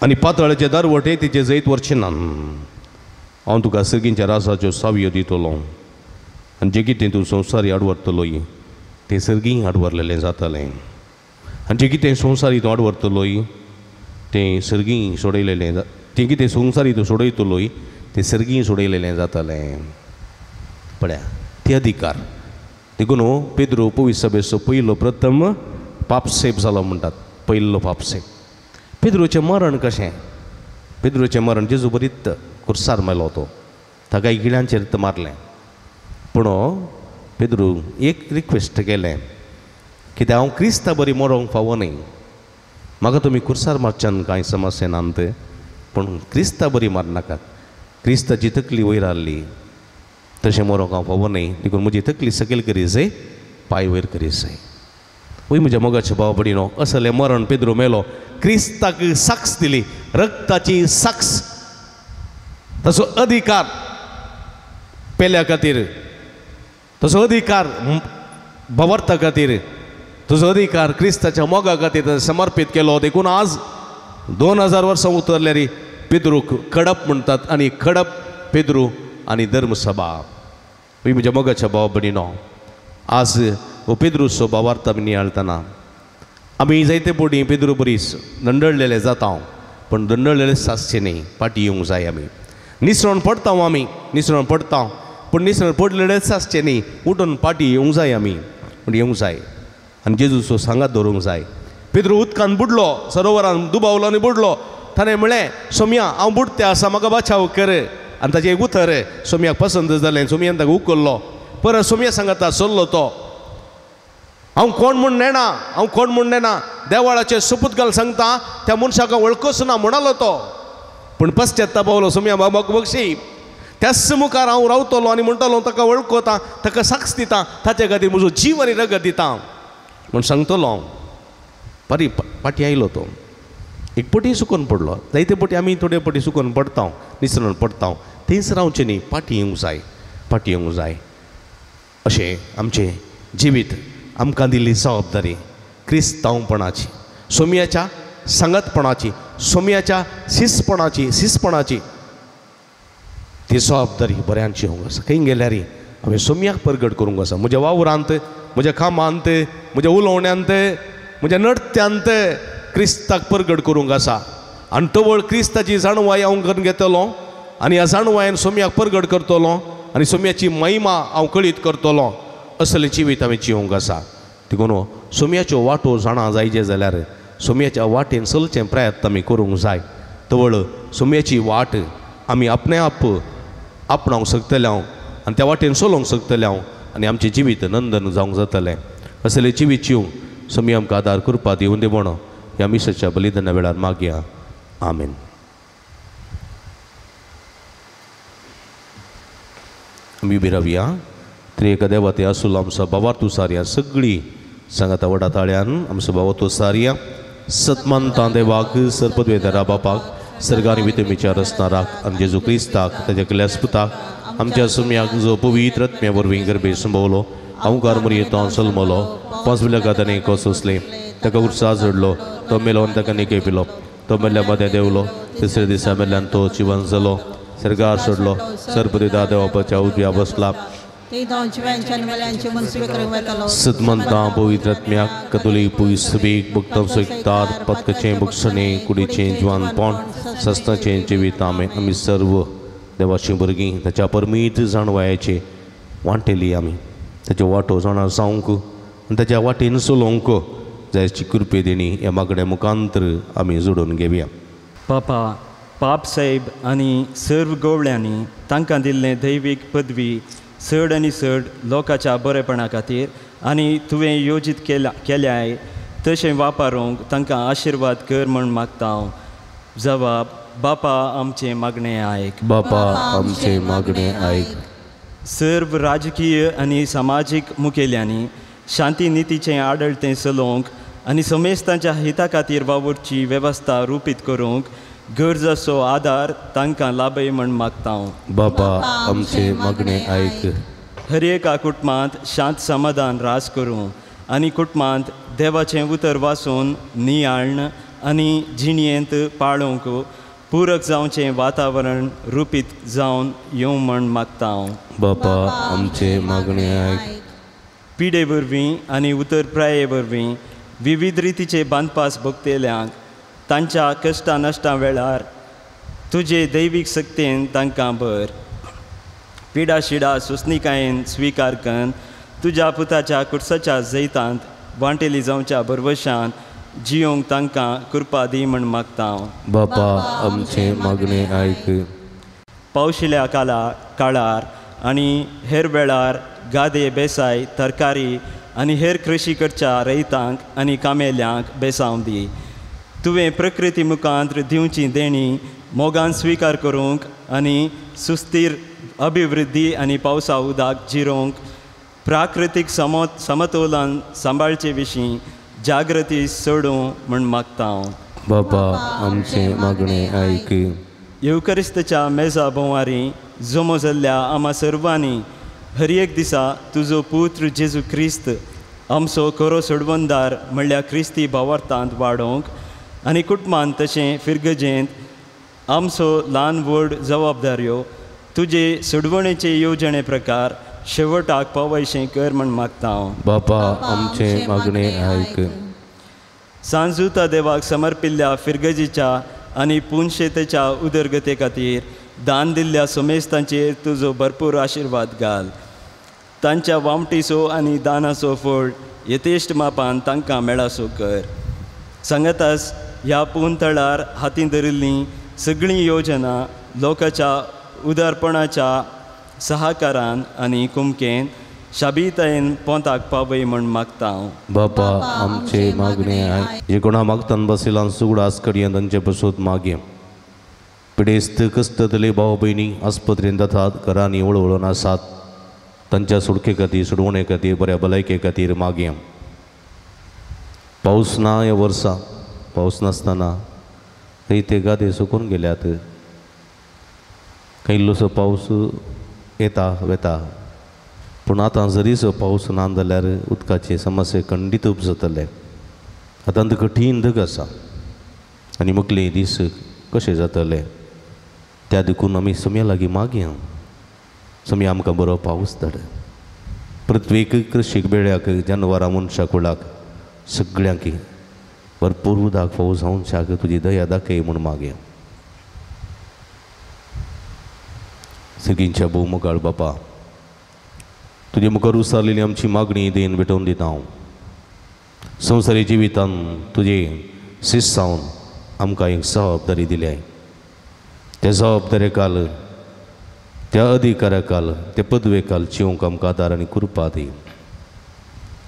आनी पातळाचे दारवटे तिचे जैत वरचें ना. हांव तुका सर्गींच्या रासाच्यो सावयो दितलो आनी जें कितें तूं संवसारी आडवरतलोय तें सर्गीं आडवरलेलें जातलें, आनी जें कितें संवसारी तूं आडवरतलोय तें सर्गीं सोडयलेलें, तें कितें संवसारी तूं सोडयतलोय तें सर्गीं सोडयलेलें जातलें. पळया ते अधिकार. देखून पेद्रू पवित्र सभेचो पयलो प्रथम पापसेप जालो म्हणटात, पयलो पापसेप. पेद्रूचें मरण कशें? पेद्रूचें मरण जेजू बरीत कुर्सार मेलो तो, ताका गिळ्यांचेर मारलें. पूण पेद्रू एक रिक्वेस्ट केलें, कित्याक हांव क्रिस्ता बरी मरोंक फावो न्ही, म्हाका तुमी कुर्सार मारच्यान कांय समस्या नात, पूण क्रिस्ता बरी मारनाकात. क्रिस्ताची तकली वयर आहली, तशें मरोंक हांव फावो न्ही, देखून म्हजी तकली सकयल करी जाय, पांय वयर करी जाय. वय म्हज्या मोगाच्या भाव भयणीनो, असलें मरण पेद्रू मेलो. क्रिस्ताक साक्ष दिली, रक्ताची साक्ष, ताचो अधिकार पेल्या खातीर, ताचो अधिकार भवार्था खातीर, तुजो अधिकार क्रिस्ताच्या मोगा खातीर समर्पीत केलो. देखून आज 2000 वर्सां उतरल्यार पेद्रूक कडप म्हणटात, आनी कडप पेद्रू आनी धर्मसभा. वय म्हज्या मोगाच्या भाव भयणीनो, आज हो पेद्रूचो भावार्थ आमी नियाळतना आमी जायते पटी पेद्रू बरीच दंडळलेले जाता, पूण दंडळलेले आसचे न्ही, फाटीं येवंक जाय. आमी निसरण पडटा, आमी निसरण पडटा, पूण निसरण पडलेलेच आसचे न्ही, उठून फाटीं येवंक जाय आमी, पूण येवंक जाय आनी जेजूचो सांगात दवरूंक जाय. पेद्रू उदकान बुडलो, सरोवरान दुबावलो आनी बुडलो. ताणें म्हळें सोमया हांव बुडते आसा, म्हाका बाचाव कर. आनी ताचें एक उतर सोमयाक पसंत जालें, सोमयान ताका उखल्लो. परत सोमया सांगता चल्लो तो, हांव कोण म्हूण नेणा, हांव कोण म्हूण नेणा, देवाळाचेर सोपूत घाल सांगता, त्या मनशाक हांव वळखूच ना म्हणालो तो. पूण पश्चाताप पावलो, सोमया बाबाक बक्षी, त्याच मुखार हांव रावतलो आनी म्हणटलो ताका वळखता, ताका साक्ष दिता, ताचे खातीर म्हजो जीव आनी रगत दिता म्हूण सांगतलो हांव. बरी फाटीं आयलो तो, एक पटी सुकून पडलो. जायते पटी आमी थोडे पटी सुकून पडटा, निसरून पडटा, थंयच रावचें न्ही, फाटीं येवंक जाय, फाटीं येवंक जाय. अशें आमचें जिवीत आमकां दिल्ली जबाबदारी क्रिस्तांवपणाची, सोमयाच्या सांगातपणाची, सोमयाच्या शिस्तपणाची, शिस्तपणाची ती जबाबदारी बऱ्यांची येवंक आसा. खंय गेल्यार हांवें सोमयाक परगट करूंक आसा, म्हज्या वावरांत, म्हज्या कामांत, म्हज्या उलोवण्यांत, म्हज्या नडत्यांत क्रिस्ताक परगट करूंक आसा. आनी तवळ क्रिस्ताची जाणवाय हांव करून घेतलो आनी ह्या जाणवायन सोमयाक परगट करतलो आनी सोमयाची महिमा हांव कळीत करतलो. असलें जिवीत हांवें जिवंक आसा. देखून सोमयाच्यो वाटो जाणा जायचे जाल्यार सोमयाच्या वाटेन चलचें प्रयत्न आमी करूंक जाय. तवळ सोमयाची वाट आमी आपणे आप आपणावंक शकतले हांव आनी त्या वाटेन चलोवंक शकतले हांव आनी आमचें जिवीत नंदन जावंक जातलें. असलें जिवीत जिवंक सोमी आमकां आदार कृपा दिवन देवण ह्या मिसाच्या बलिदाना वेळार मागया. आमेन. आमी उबी रावया. त्रिएक देवा ते आसूल आमचो बाबार सारया सगळी सांगाता व्हडा ताळ्यान आमचो बाबा सारया. सतमानता देवाक सर्पद्वेदरा बापाक सर्गानी वितमीच्या रचनाराक आनी जेजू क्रिस्ताक ताच्या कल्यास्पुताक आमच्या सुम्याक जो पवित्र आत्म्या वरवीं गर्भे संभवलो, अवकार मरयेतो सलमलो, पांचविल्या गातांनी कोसोसले, ताका उत्साह जोडलो, तो मेलो आनी ताका निके पिलो, तो मेल्ल्या मदें देंवलो, तिसऱ्या दिसा मेल्ल्यान तो जिवन जालो, सर्गार सोडलो, सर्पदिदा देवापाच्या उजव्या बसला. सतमंता पवित्र आत्म्याक कतोलीक पवित्र सभेक भक्तांचो एकतार पदकाचें बक्षणें कुडीचें जिवानपण सस्ताचें जिवीत. आमेन. आमी सर्व देवाची भुरगीं ताच्या परमीत जाणवायाचे वांटेली आमी ताच्यो वाटो जाणा जावंक आनी ताच्या वाटेन चलोवंक जायची कृपे देणी ह्या मागण्या मुखांतर आमी जोडून घेवया. पापा पाप साहेब आनी सर्व गोवळ्यांनी तांकां दिल्लें दैवीक पदवी चड आनी चड लोकांच्या बरेपणा खातीर आनी तुवें योजीत केल्याय तशें वापरूंक तांकां आशिर्वाद कर म्हूण मागता हांव. जवाब बापा आमचें मागणें आयक. बापा आमचें मागणें आयक. सर्व राजकीय आनी समाजीक मुखेल्यांनी शांती नितीचें आडळतें चलोवंक आनी समेस्तांच्या हिता खातीर वावुरची वेवस्था रुपीत करूंक गरजाचो आदार तांकां लाभय म्हूण मागता हांव. बापा आमचें मागणें आयक. हर एका कुटुंबांत शांत समाधान रास करूं आनी कुटुंबांत देवाचें उतर वाचून नियाळण आनी जिणयेंत पाळोवंक पूरक जावचें वातावरण रुपीत जावन येवं म्हूण मागता हांव. बापा आमचें मागणें आयक. पिडे वरवीं आनी उतर प्राये वरवीं विविध रितीचे बांदपास भोगतेल्यांक तांच्या कश्टां नश्टां वेळार तुजे दैवीक सक्तेन तांकां भर. पिडा शिडा सुसणिकायेन स्विकार कन्न तुज्या पुताच्या कुर्साच्या जैतांत वांटेली जावच्या भरवशान जियोंक तांकां कृपा दी म्हूण मागता हांव. बापा आमचें मागणें आयक. पावशिल्या काळार आनी हेर वेळार गादे बेसाय तरकारी आनी हेर कृशी करच्या रयतांक आनी कामेल्यांक बेसांव दी. तुवें प्रकृती मुखांत दिवची देणी मोगान स्विकार करूंक आनी सुस्थीर अभिवृद्धी आनी पावसा उदक जिरोवंक प्राकृतीक समतोलन सांबाळचे विशीं जागृती सोडूं म्हूण मागता हांव. बापा आमचें मागणें आयक. येवकरिस्तच्या मेजा भोंवारी जमो जाल्ल्या आमा सर्वांनी हर एक दिसा तुजो पुत्र जेजू क्रिस्त आमचो खरो सोडवणदार म्हणल्यार क्रिस्ती भावार्थांत वाडोवंक आनी कुटुंबांत तशें फिरगजेंत आमचो ल्हान व्हड जबाबदाऱ्यो तुजे सोडवणेचे येवजणे प्रकार शेवटाक पावयशें कर म्हूण मागता हांव. बापा आमचें मागणें आयक. सांजुता देवाक समर्पिल्ल्या फिरगजीच्या आनी पुनशेतेच्या उदरगते खातीर दान दिल्ल्या समेस्तांचेर तुजो भरपूर आशिर्वाद घाल. तांच्या वामटीचो आनी दानाचो फळ यथेश्ट मापान तांकां मेळासो कर. सांगाताच ह्या पुनतळार हातीन धरिल्लीं सगळीं योजना लोकांच्या उदारपणाच्या सहाकारान आनी कुमकेन शाबीतायेन पोंताक पावय म्हूण मागता हांव. बापा आमचें मागणें आयक. जे कोणा मागतान बसिलान सुगडास कडयेन तांचे पसून मागये. पिडेस्त कस्ततले भाव भयणी आस्पत्रेन जातात घरांनी वळवळून आसात तांच्या सुटके खातीर सोडवणे खातीर बऱ्या भलायके खातीर मागये. पावस ना ह्या वर्सा पावस नासतना थंय ते गादे सुकून गेल्यात. खंय इल्लोसो पावस येता वेता पूण आतां जरीसो पावस ना जाल्यार उदकाचे समस्या खंडीत उपजतले. आतां कठीण धग आसा आनी मुखले दीस कशे जातले त्या देखून आमी सम्या लागीं मागया. सम्या आमकां बरो पावस धाड. पृथ्वीक कृशीक बेळ्याक जानवरां मनशां कुळाक सगळ्यांक भरपूर उदक फावो जावच्याक तुजी दया दाखय म्हूण मागया. सगळींच्या भोव मोगाळ बापा तुजे मुखार उसारलेली आमची मागणी देन भेटोवन दिता हांव. संवसारी जिवितान तुजे शिस्सावन आमकां एक जबाबदारी दिल्या. त्या जबाबदारे काल त्या अधिकारा काल त्या पदवे काल जिवंक आमकां आदार आनी कृपा दी.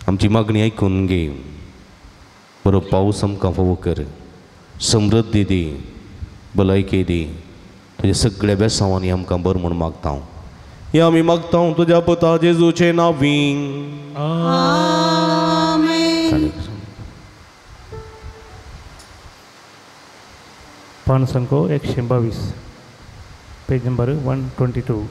आमची मागणी आयकून घे. बरो पावस आमकां फावो कर. समृद्धी दी भलायकी दी. तुज्या सगळ्या बेसांवांनी आमकां बरें म्हूण मागता हांव. ह्या आमी मागता तुज्या पुता जेजूचे नांवीं. आमेन. पान संख्या 122 पेज नंबर 122.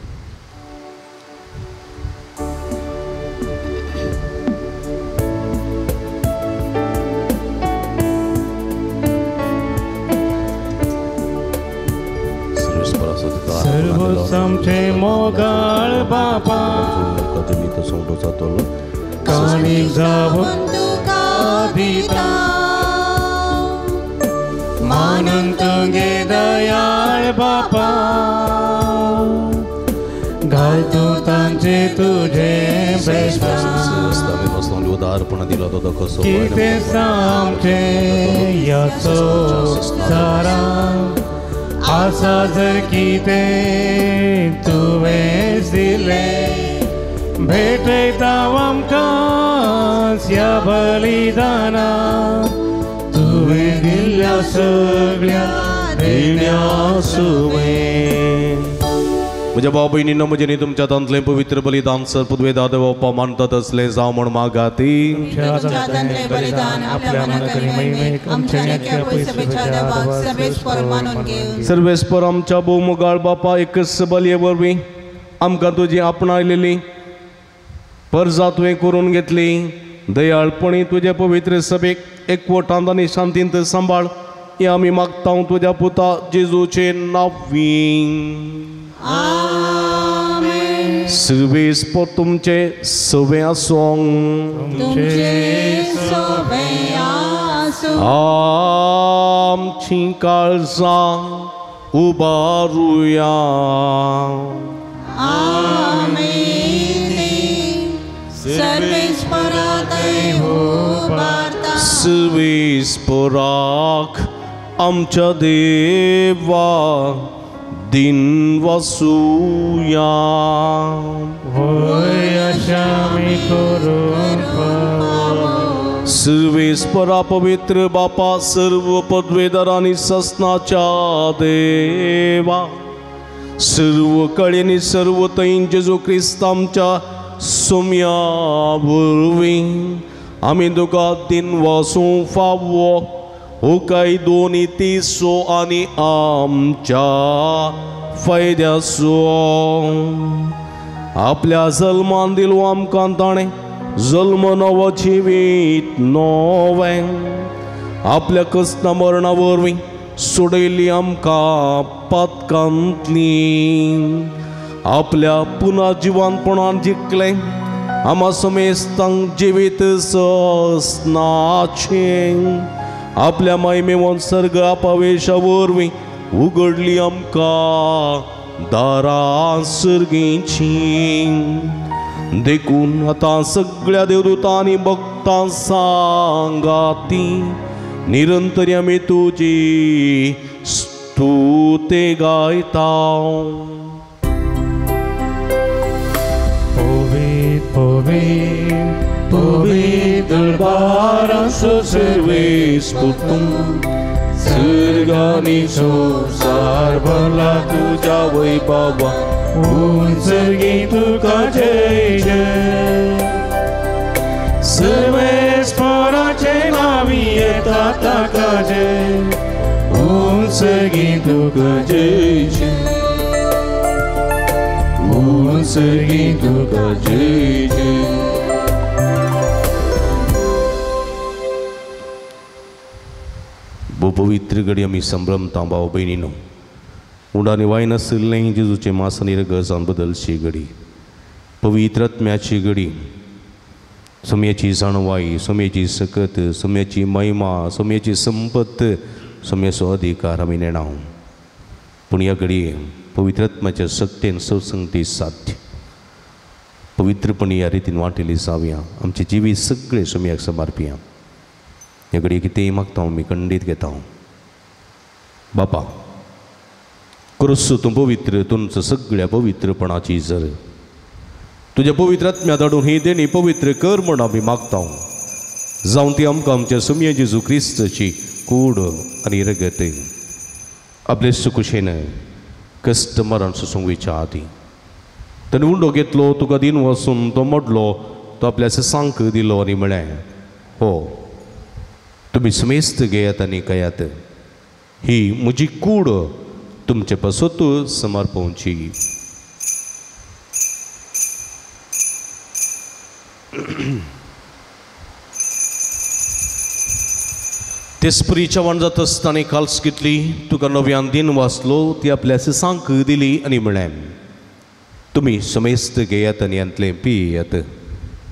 सर्वसमचे मोगाळ बापा काणी जावन तुका दिता मानून तुगे दयाळ बापा घाल तूं तांचे तुजे बेस्तां. म्हणून दिलो तो कसो कितें सामचें ह्या संवसारांत आसा जर कितें तुवेंच दिलें भेटयता आमकां ह्या बलिदानाक तुवें दिल्ल्या सगळ्या देण्या सुवें. म्हज्या भाव भयणींनो, म्हजें न्ही तुमच्या तांतलें पवित्र बलिदान सर पुदवेदा देवप्पा मानतात असलें जावं म्हूण मागाती. सर्वेस्पर आमच्या भोवमुगाळ बापा, एकच बलये वरवीं आमकां तुजी आपणायलेली परजा तुवें करून घेतली. दयाळपणी तुजे पवित्र सभेक एकवटांत आनी शांतींत सांबाळ हें आमी मागता तुज्या पुता जेजूचे नांवीं. सर्वेस्पर तुमचे सवे आसूं. आमची काळजां उबारुया. सर्वेस्पराक आमच्या देवा दिन वसूया. सर्वेस्परा पवित्र बापा, सर्व पदवेदार आनी ससनाच्या देवा, सर्व कळेनी सर्व तैन जेजू क्रिस्त आमच्या सोम्या वरवीं आमी तुका दिन वसूं फावो हो काय दोनी तिसो आनी आमच्या फायद्याचो. आपल्या जल्मान दिलो आमकां ताणें जल्म नवो जिवीत नवें, आपल्या कसना मरणा वरवीं सोडयली आमकां पातकांतली, आपल्या पुना जिवानपणान जिखलें आमा समेस्तांक जिवीत ससनाचें, आपल्या मायमेवन सर्ग अपावेशा वरवीं उगडली आमकां दारां सर्गीचीं. देखून आतां सगळ्या देवदूतांनी भक्तां सांगाती निरंतर आमी तुजी स्तुती गायता. पवित्र पवित्र पवित्र बारासो सर्वेस्पर तूं, सर्गानी संवसार भरला तुज्या वैभवान, उंचगी तुका जय जय. सर्वेस्पराचे नांवी येता ताका जय, उंचगी तुका जय जय, उंचगी तुका जय जय. भोव पवित्र घडी आमी संभ्रमता भाव भयणीनो. उंडांनी वायन आशिल्लें जेजूचें मास आनी रगत बदलची घडी, पवित्र आत्म्याची घडी, सोम्याची जाणवाय, सोम्याची सकत, सोम्याची महिमा, सोम्याची संपत, सोम्याचो अधिकार आमी नेणाव. पूण ह्या घडये पवित्र आत्म्याच्या सक्तेन सत्संगती साध्य पवित्रपणी ह्या रितीन वांटिल्ली जावया. आमचे जिवीत सगळे सोम्याक समर्पिया. ह्या घडये कितेंय मागता आमी खंडीत घेता. बापा, क्रुस तूं पवित्र, तुमचो सगळ्या पवित्रपणाची जर तुज्या पवित्र आत्म्या धाडून ही देणी पवित्र कर म्हण आमी मागता. जावं ती आमकां आमच्या सुमये जेजू क्रिस्ताची कूड आनी रगत आपले सुकुशेन कश्ट मरण सोसूंक वयच्या आदीं ताणें उंडो घेतलो, तुका दिन वसून तो मोडलो, तो आपल्या सांक दिलो आनी म्हळें, हो तुमी समेस्त घेयात आनी खायात, ही म्हजी कूड तुमचे पासत समर्पवची. तेसपरी चवण जाता आसतना काल्स घेतली, तुका नव्यान दिन वाचलो, ती आपल्या सांक दिली आनी म्हळें, तुमी समेस्त घेयात आनी हांतलें पियात,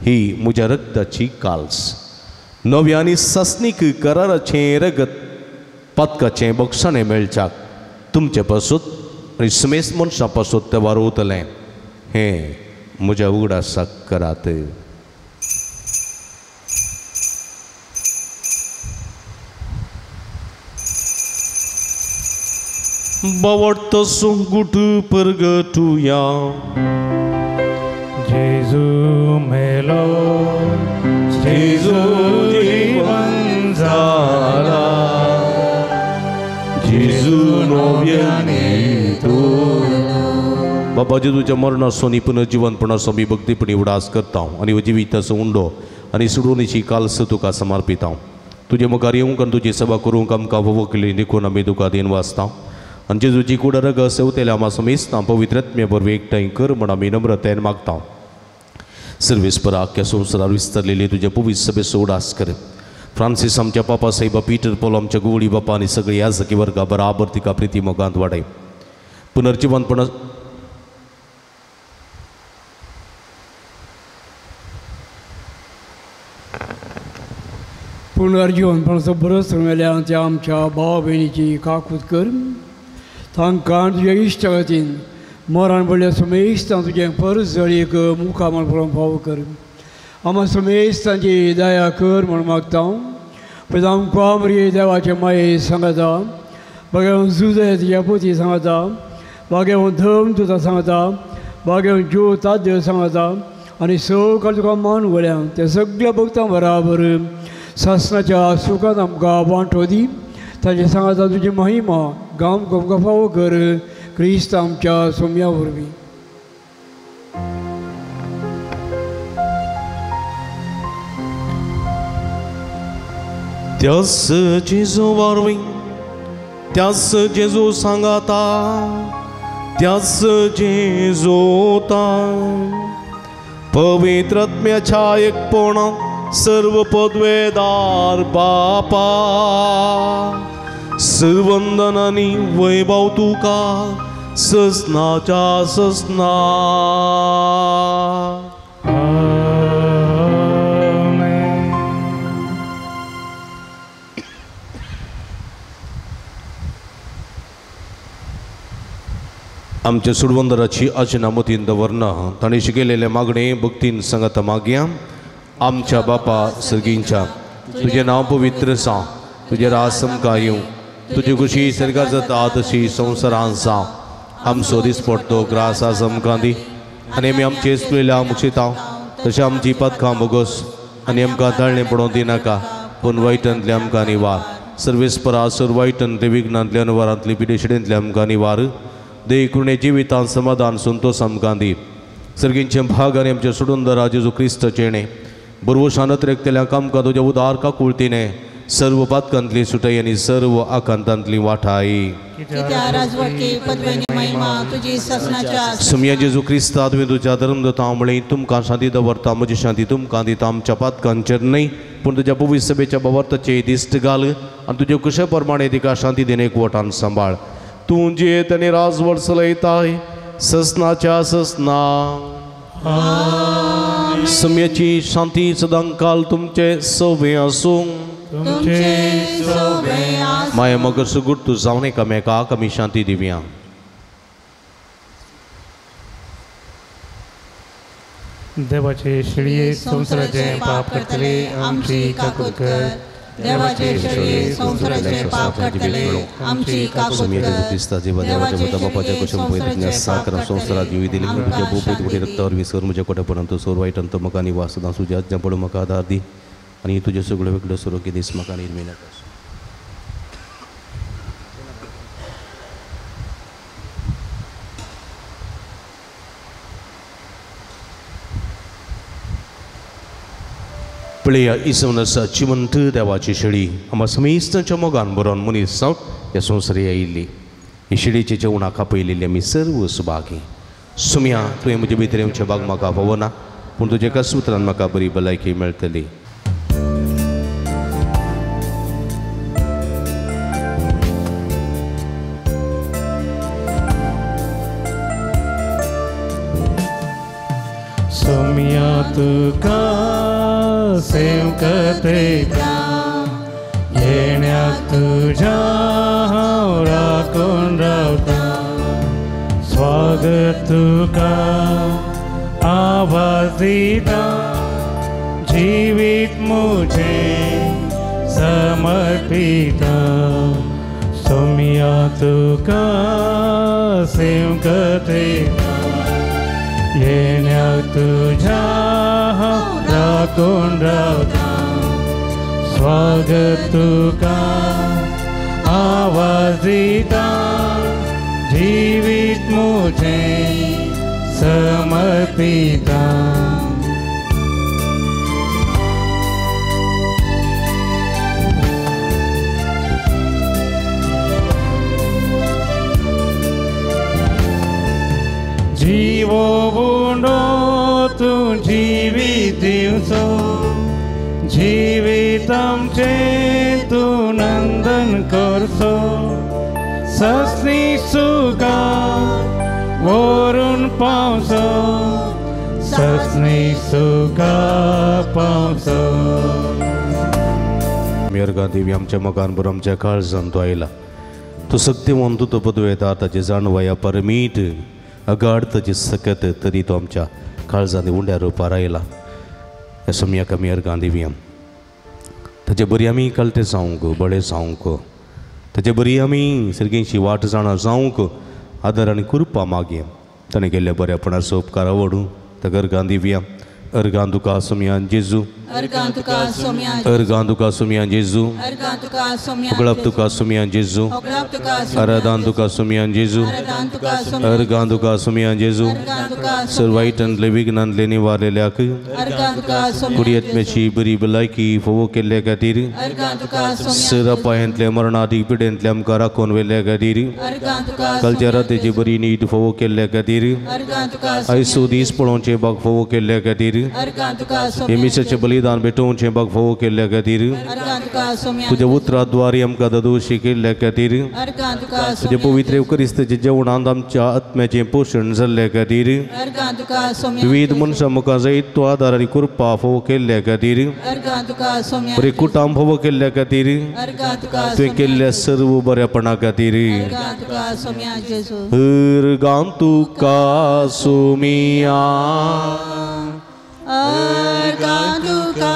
ही म्हज्या रक्ताची काल्स, नव्या आनी सासणीक कराराचें रगत पातकाचें बक्षाणें मेळच्याक तुमचे पासत आनी समेस्त मनशां पासत तें वारवतलें, हें म्हज्या उगडासाक करात. बावडतो गुट परगटुया. जेजू मेलो, जेजू जीवन जाला, जेजू नव्याने तुला. बाबा जेजूच्या मरणाचो आनी पुनर्जिवनपणाचो आमी भक्तीपणी उडास करता आनी जिविताचो उंडो आनी सुडवणीची कालस तुका समर्पिता. तुजे मुखार येवंक आनी तुजी सेवा करूंक आमकां वोवकली देखून आमी तुका then वाचता आनी जेजूची कूड रगत सेवतेल्या आमा समेस्तां पवित्र आत्मे वरवीं एकठांय कर म्हण आमी नम्रतायेन मागता. सर्वेस्परा आख्या संवसारार विस्तारलेली तुज्या पवित्र सभेचो उडास कर. फ्रांसीस आमच्या पापा साहेबा, पीटर पॉल आमच्या गुवडी बापा आनी सगळी याजकी वर्गा बराबर तिका प्रिती मोगांत वाडय. पुनर्जिवनपणा पुनर्जिवनपणाचो बरोच मेल्या त्या आमच्या भाव भयणीची काकूत कर. तांकां तुज्या इश्टा खातीर मरण पडल्या समेस्तां तुजें परत जळीक मुखार म्हण पळोवंक फावो कर. आमा समेस्तांची दया कर म्हण मागता. पळय आमकां आमरी देवाचे माये सांगता, बागेवन जुदय तुज्या पोती सांगता, बागेवन धर्म तुजा सांगता, बागेवन ज्यो ताद्य सांगता आनी सगळें तुका मान वळ्या ते सगळ्या भक्तां बराबर सासनाच्या सुखान आमकां वांटो दी. ताचे सांगता तुजी महिमा गांव गोमकां फावो कर क्रिस्त आमच्या सोम्या वरवीं. त्यास जेजू वरवीं, त्यास जेजू सांगाता, त्यास जेजूता पवित्र आत्म्याच्या एकपणा सर्व पदवेदार बापा सर्वंदन आनी वैभव तुका ससनाच्या ससना. आमच्या सुडवंदराची आजना मतीन दवरना तांणी शिकयलेले मागणे भक्तीन सांगाता मागया. आमच्या बापा सर्गींच्या, तुजें नांव पवित्र जावं, तुजें राज आमकां येवं, तुजी खुशी सर्गात जाता तशी संवसारांत जावं. आमचो दिसपडतो ग्रास आज आमकां दी आनी आमी आमचे चुकलेल्या मुक्षिता तशें आमची पदकां बोगस आनी आमकां ताळणें पडोवंक दिनाका, पूण वायटांतले आमकां निवार. सर्वेस्परा सर वायटांतले विघ्नांतले अनवरांतले पिडेशिडेंतले आमकां निवार. देखून जिवितांत समाधान संतोष आमकां दी. सर्गींचे भाग आनी आमचे सोडून जेजू क्रिस्त चेणे बरवशानत रेखतल्या कामकां तुज्या उदार काकुळतीने सर्व पातकांतली सुटाई आनी सर्व आकांतांतली वाठाई. सुमया जेजू क्रिस्ता तुवें तुज्या धर्म दता म्हळें तुमकां शांती दवरता, म्हजी शांती तुमकां दिता. आमच्या पातकांचेर न्हय पूण तुज्या पवित्र सभेच्या बाबर्ताचे दिश्ट घाल आनी तुजे कुशे प्रमाणे तिका शांती दिनेक वटान सांबाळ. तूं जियेत आनी राजवट चलयताय ससनाच्या ससना. सम्याची शांती सदांकाल तुमचे सवे आसूं. माया मगर सुगुट तूं जावन एकामेकाक आमी शांती दिवया. देवाचे शिळये संवसाराचे पाप करतले आमची काकूत कर. देवाचे शेळये संवसाराचे पाप काडटले आमची काकूत कर. संवसारात वायटांत म्हाका निवास सदां तुज्या आज्ञा पडूं म्हाका आदार दी आनी तुज्यो सगळ्यो वेगळ्यो सुरोग्य दीस म्हाका निर्मिनात. पळया इसवण आसा जिवंत देवाची शेळी आमकां समेस्तांच्या मोगान बरोवन मनीस जावन ह्या संवसारी आयिल्ली. ही शेळीचे जेवणाक आपयलेली आमी सर्व सुभागी. सुमया तुवें म्हजे भितर येवचें भाग म्हाका फावना पूण तुज्या एका सुत्रान म्हाका बरी भलायकी मेळटली. सुमया तुका सेवकतेका येण्याक तुज्या हांव राखून रावता. स्वागत तुका आवाज दिता जिवीत मुझे समर्पिता. सोम्या तुका सेवकतेता येण्याक तुज्या हांव राखून रावता स्वागत तुका आवाज दिता जिवीत मुझें समर्पिता. जीवो उंडो तूं जिवीत दिवचो जिवीत आमचें तूं नंदन करचो ससनी सुखा वरून पावसो ससनी सुखा पावसो. मेरगा देवी आमच्या मगान बरो आमच्या काळजान तो आयला तूं सक्तीवंत तूं पदवेता ताची जाणवाया परमीट अगाड ताची सकत तरी तो आमच्या काळजांनी उंड्या रुपार आयला. ह्या सम्याक आमी अर्गां दिवया ताचे बरी आमी कळटे जावंक बळे जावंक ताचे बरी आमी सर्गींची वाट जाणा जावंक आदर आनी कृपा मागया. ताणें केल्ल्या बऱ्यापणाचो उपकार आवडूं ताका अर्गां दिवया. अर्गां तुका सोमयान जेजू अर्गां तुका सोमयान अर्गां तुका सोमयान जेजू अर्गां तुका सोमयान होगळाप तुका सोमयान जेजू होगळाप तुका आराधान तुका सोमयान जेजू अर्गां तुका सोमयान जेजू सर वायटांतले विघ्नांतले निवारलेल्याक अर्गां तुका सोमयान कुडयेतम्याची बरी भलायकी फोवो केल्ल्या खातीर अर्गां तुका सोमयान सर अपायांतले मरणादी पिडेंतले आमकां राखून व्हेल्ल्या खातीर अर्गां तुका कालच्या रातीची बरी नीट फोवो केल्ल्या खातीर अर्गां तुका आयसो दीस पळोवचें बाग फोवो केल्ल्या खातीर अर्गां तुका हे मिसाचें बलिदान भेटोवचें बाग फोवो केल्ल्या खातीर अर्गां तुका सोमयान तुज्या उतराद्वारे आमकां दादोशी केल्ल्या खातीर अर्गां तुका तुज्या पवित्र क्रिस्ताच्या जेवणांत आमच्या आत्म्याचें पोशण जाल्ल्या खातीर अर्गां तुका सोमयान विविध मनशां मुखार जायत तूं आदार आनी कृपा फोवो केल्ल्या खातीर अर्गां तुका सोमयान बरें कुटाम फोवो केल्ल्या खातीर अर्गां तुका तुवें केल्ल्या सर्व बऱ्यापणा खातीर अर्गां तुका सोमयान जेजू. अर्गां तुका सोमयान अर्गां तुका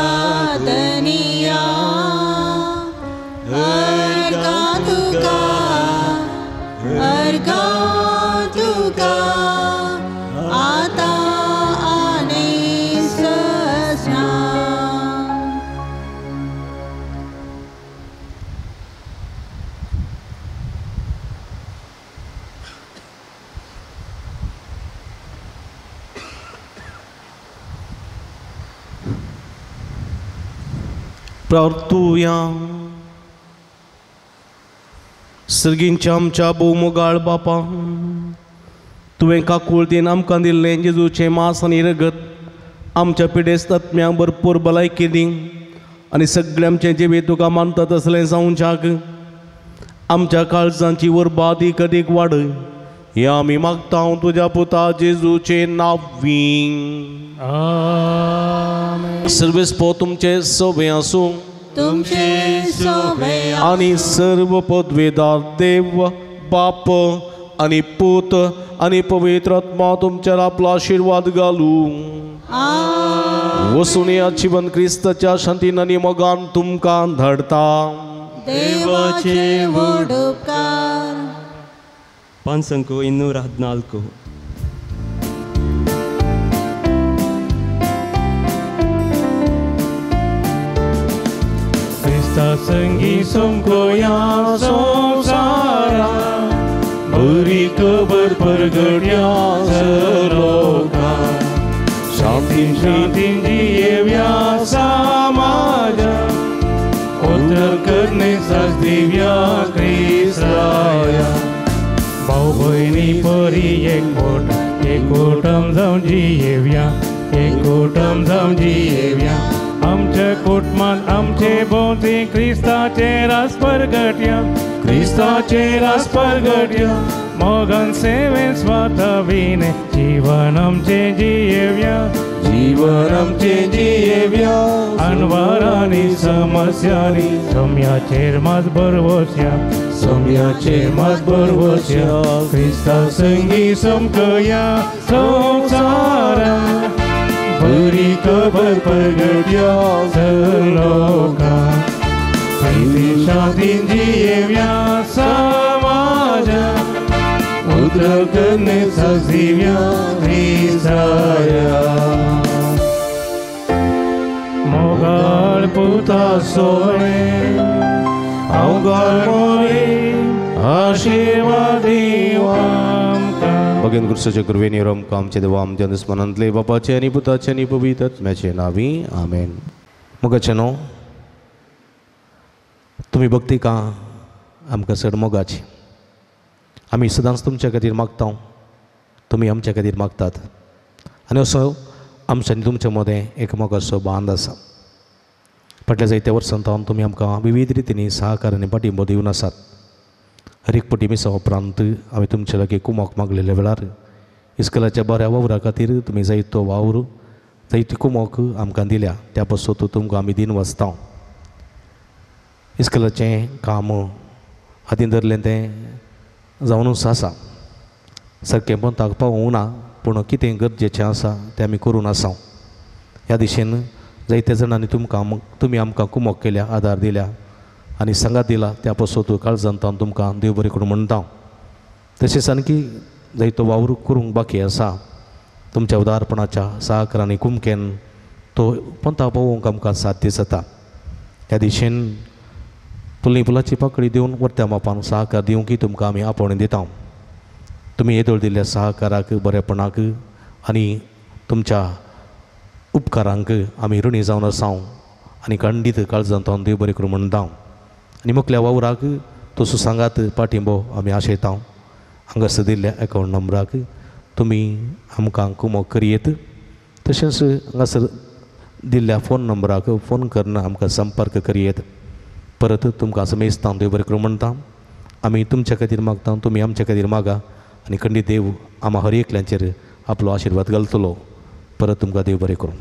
धनिया अर्गां तुका अर्गां तुका आतां आनी ससना. प्रार्थुया. सर्गींच्या आमच्या भोवमोगाळ बापा तुवें काकुळतेन आमकां दिल्लें जेजूचें मांस आनी रगत आमच्या पिडेस्त आत्म्यांक भरपूर भलायकी दी आनी सगळें आमचें जिवीत तुका मानता तसलें जावच्याक आमच्या काळजांची उर्बा अदीक अदीक वाडय हें आमी मागता तुज्या पुता जेजूचें नांवीं. सर्वेस्पो तुमचे सोबे आसूं तुमचे सोबे आनी सर्व पदवेदार देव बाप आनी पूत आनी पवित्र आत्मा तुमचेर आपलो आशिर्वाद घालूं. वसून ह्या जिवन क्रिस्ताच्या शांतीन आनी मोगान तुमकां धाडटा. देवाचे व्हड उपकार. 514. क्रिस्ता संगी सोमकोया संवसारा बरी खबर परगट्या लोका शांतीन शांतीन जियेव्या समाजा उतर करणे सास दिव्या क्रिस्ताया. भाव भयणी परी एकवट एकवटम जावन जियेव्या एकवटम जावन जियेव्या आमच्या कुटुंबान आमचे भोंवती क्रिस्ताचे रास परगट्या क्रिस्ताचे रास परगट्या मोगान सेवेन स्वाता विणे जीवन आमचें जियेव्या जीवन आमचें जियेव्या अनवरांनी समस्यांनी सम्याचेर मात भरवस्या सम्याचेर मात भरवस्या क्रिस्ता संगी समकया संवसारा बरी खबर परगट्या लोका शांतीन जियेवया समाजा उद्रकन सजिव्या क्रिस्ताया मोगाळ पुता सोणे अवघड मोरे आशीर्वाद भगेन गुरुसाच्या कृपेन आमकां आमच्या देवा आमच्या दुस्मनांतले बापाचे आनी पुताचे आनी पवित्र आत्म्याचे नांवी आमेन. मोगाचे न्हू तुमी भक्ती का आमकां चड मोगाची. आमी सदांच तुमच्या खातीर मागता, तुमी आमच्या खातीर मागतात आनी असो आमच्या आनी तुमच्या मदें एक मोगाचो बांद आसा. फाटल्या जायत्या वर्सां सावन तुमी आमकां विविध रितींनी सहकार आनी पाठिंबो दिवन आसात. हर एक पटी मिसा उपरांत हांवें तुमच्या लागीं कुमोक मागलेल्या वेळार इस्कलाच्या बऱ्या वावरा खातीर तुमी जायतो वावर जायती कुमोक आमकां दिल्या, त्या पासून तुमकां आमी दिन वाचता. इस्कलाचें काम हातीन धरलें तें जावनूच आसा, सारकें पंथाक पावूंक ना, पूण कितें गरजेचें आसा तें आमी करून आसा. ह्या दिशेन जायत्या जाणांनी तुमकां तुमी आमकां कुमोक केल्या, आदार दिल्या आनी सांगात दिला, त्या पासून काळजांत हांव तुमकां देव बरें करूं म्हणटा. तशेंच आणकी जायतो वावर करूंक बाकी आसा, तुमच्या उदारपणाच्या सहकारान आनी कुमकेन तो पंथा पावोवंक आमकां साध्य जाता. ह्या दिशेन फुलनी फुलाची पाकळी दिवन वरत्या मापान सहकार दिवंक तुमकां आमी आपोवणें दिता. तुमी येदोळ दिल्ल्या सहकाराक, बरेपणाक आनी तुमच्या उपकारांक आमी ऋणी जावन आसा आनी खंडीत काळजांत हांव देव बरें करूं म्हणटा. आनी मुखल्या वावराक तसो सांगात पाठिंबो आमी आशयता. हांगासर दिल्ल्या एकावंट नंबराक तुमी आमकां कुमोक करयेत, तशेंच हांगासर दिल्ल्या फोन नंबराक फोन करून आमकां संपर्क करयेत. परत तुमकां समेस्तां देव बरें करूं म्हणटा. आमी तुमच्या खातीर मागता, तुमी आमच्या खातीर मागा आनी खंडीत देव आमा हर एकल्यांचेर आपलो आशिर्वाद घालतलो. परत तुमकां देव बरें करूं.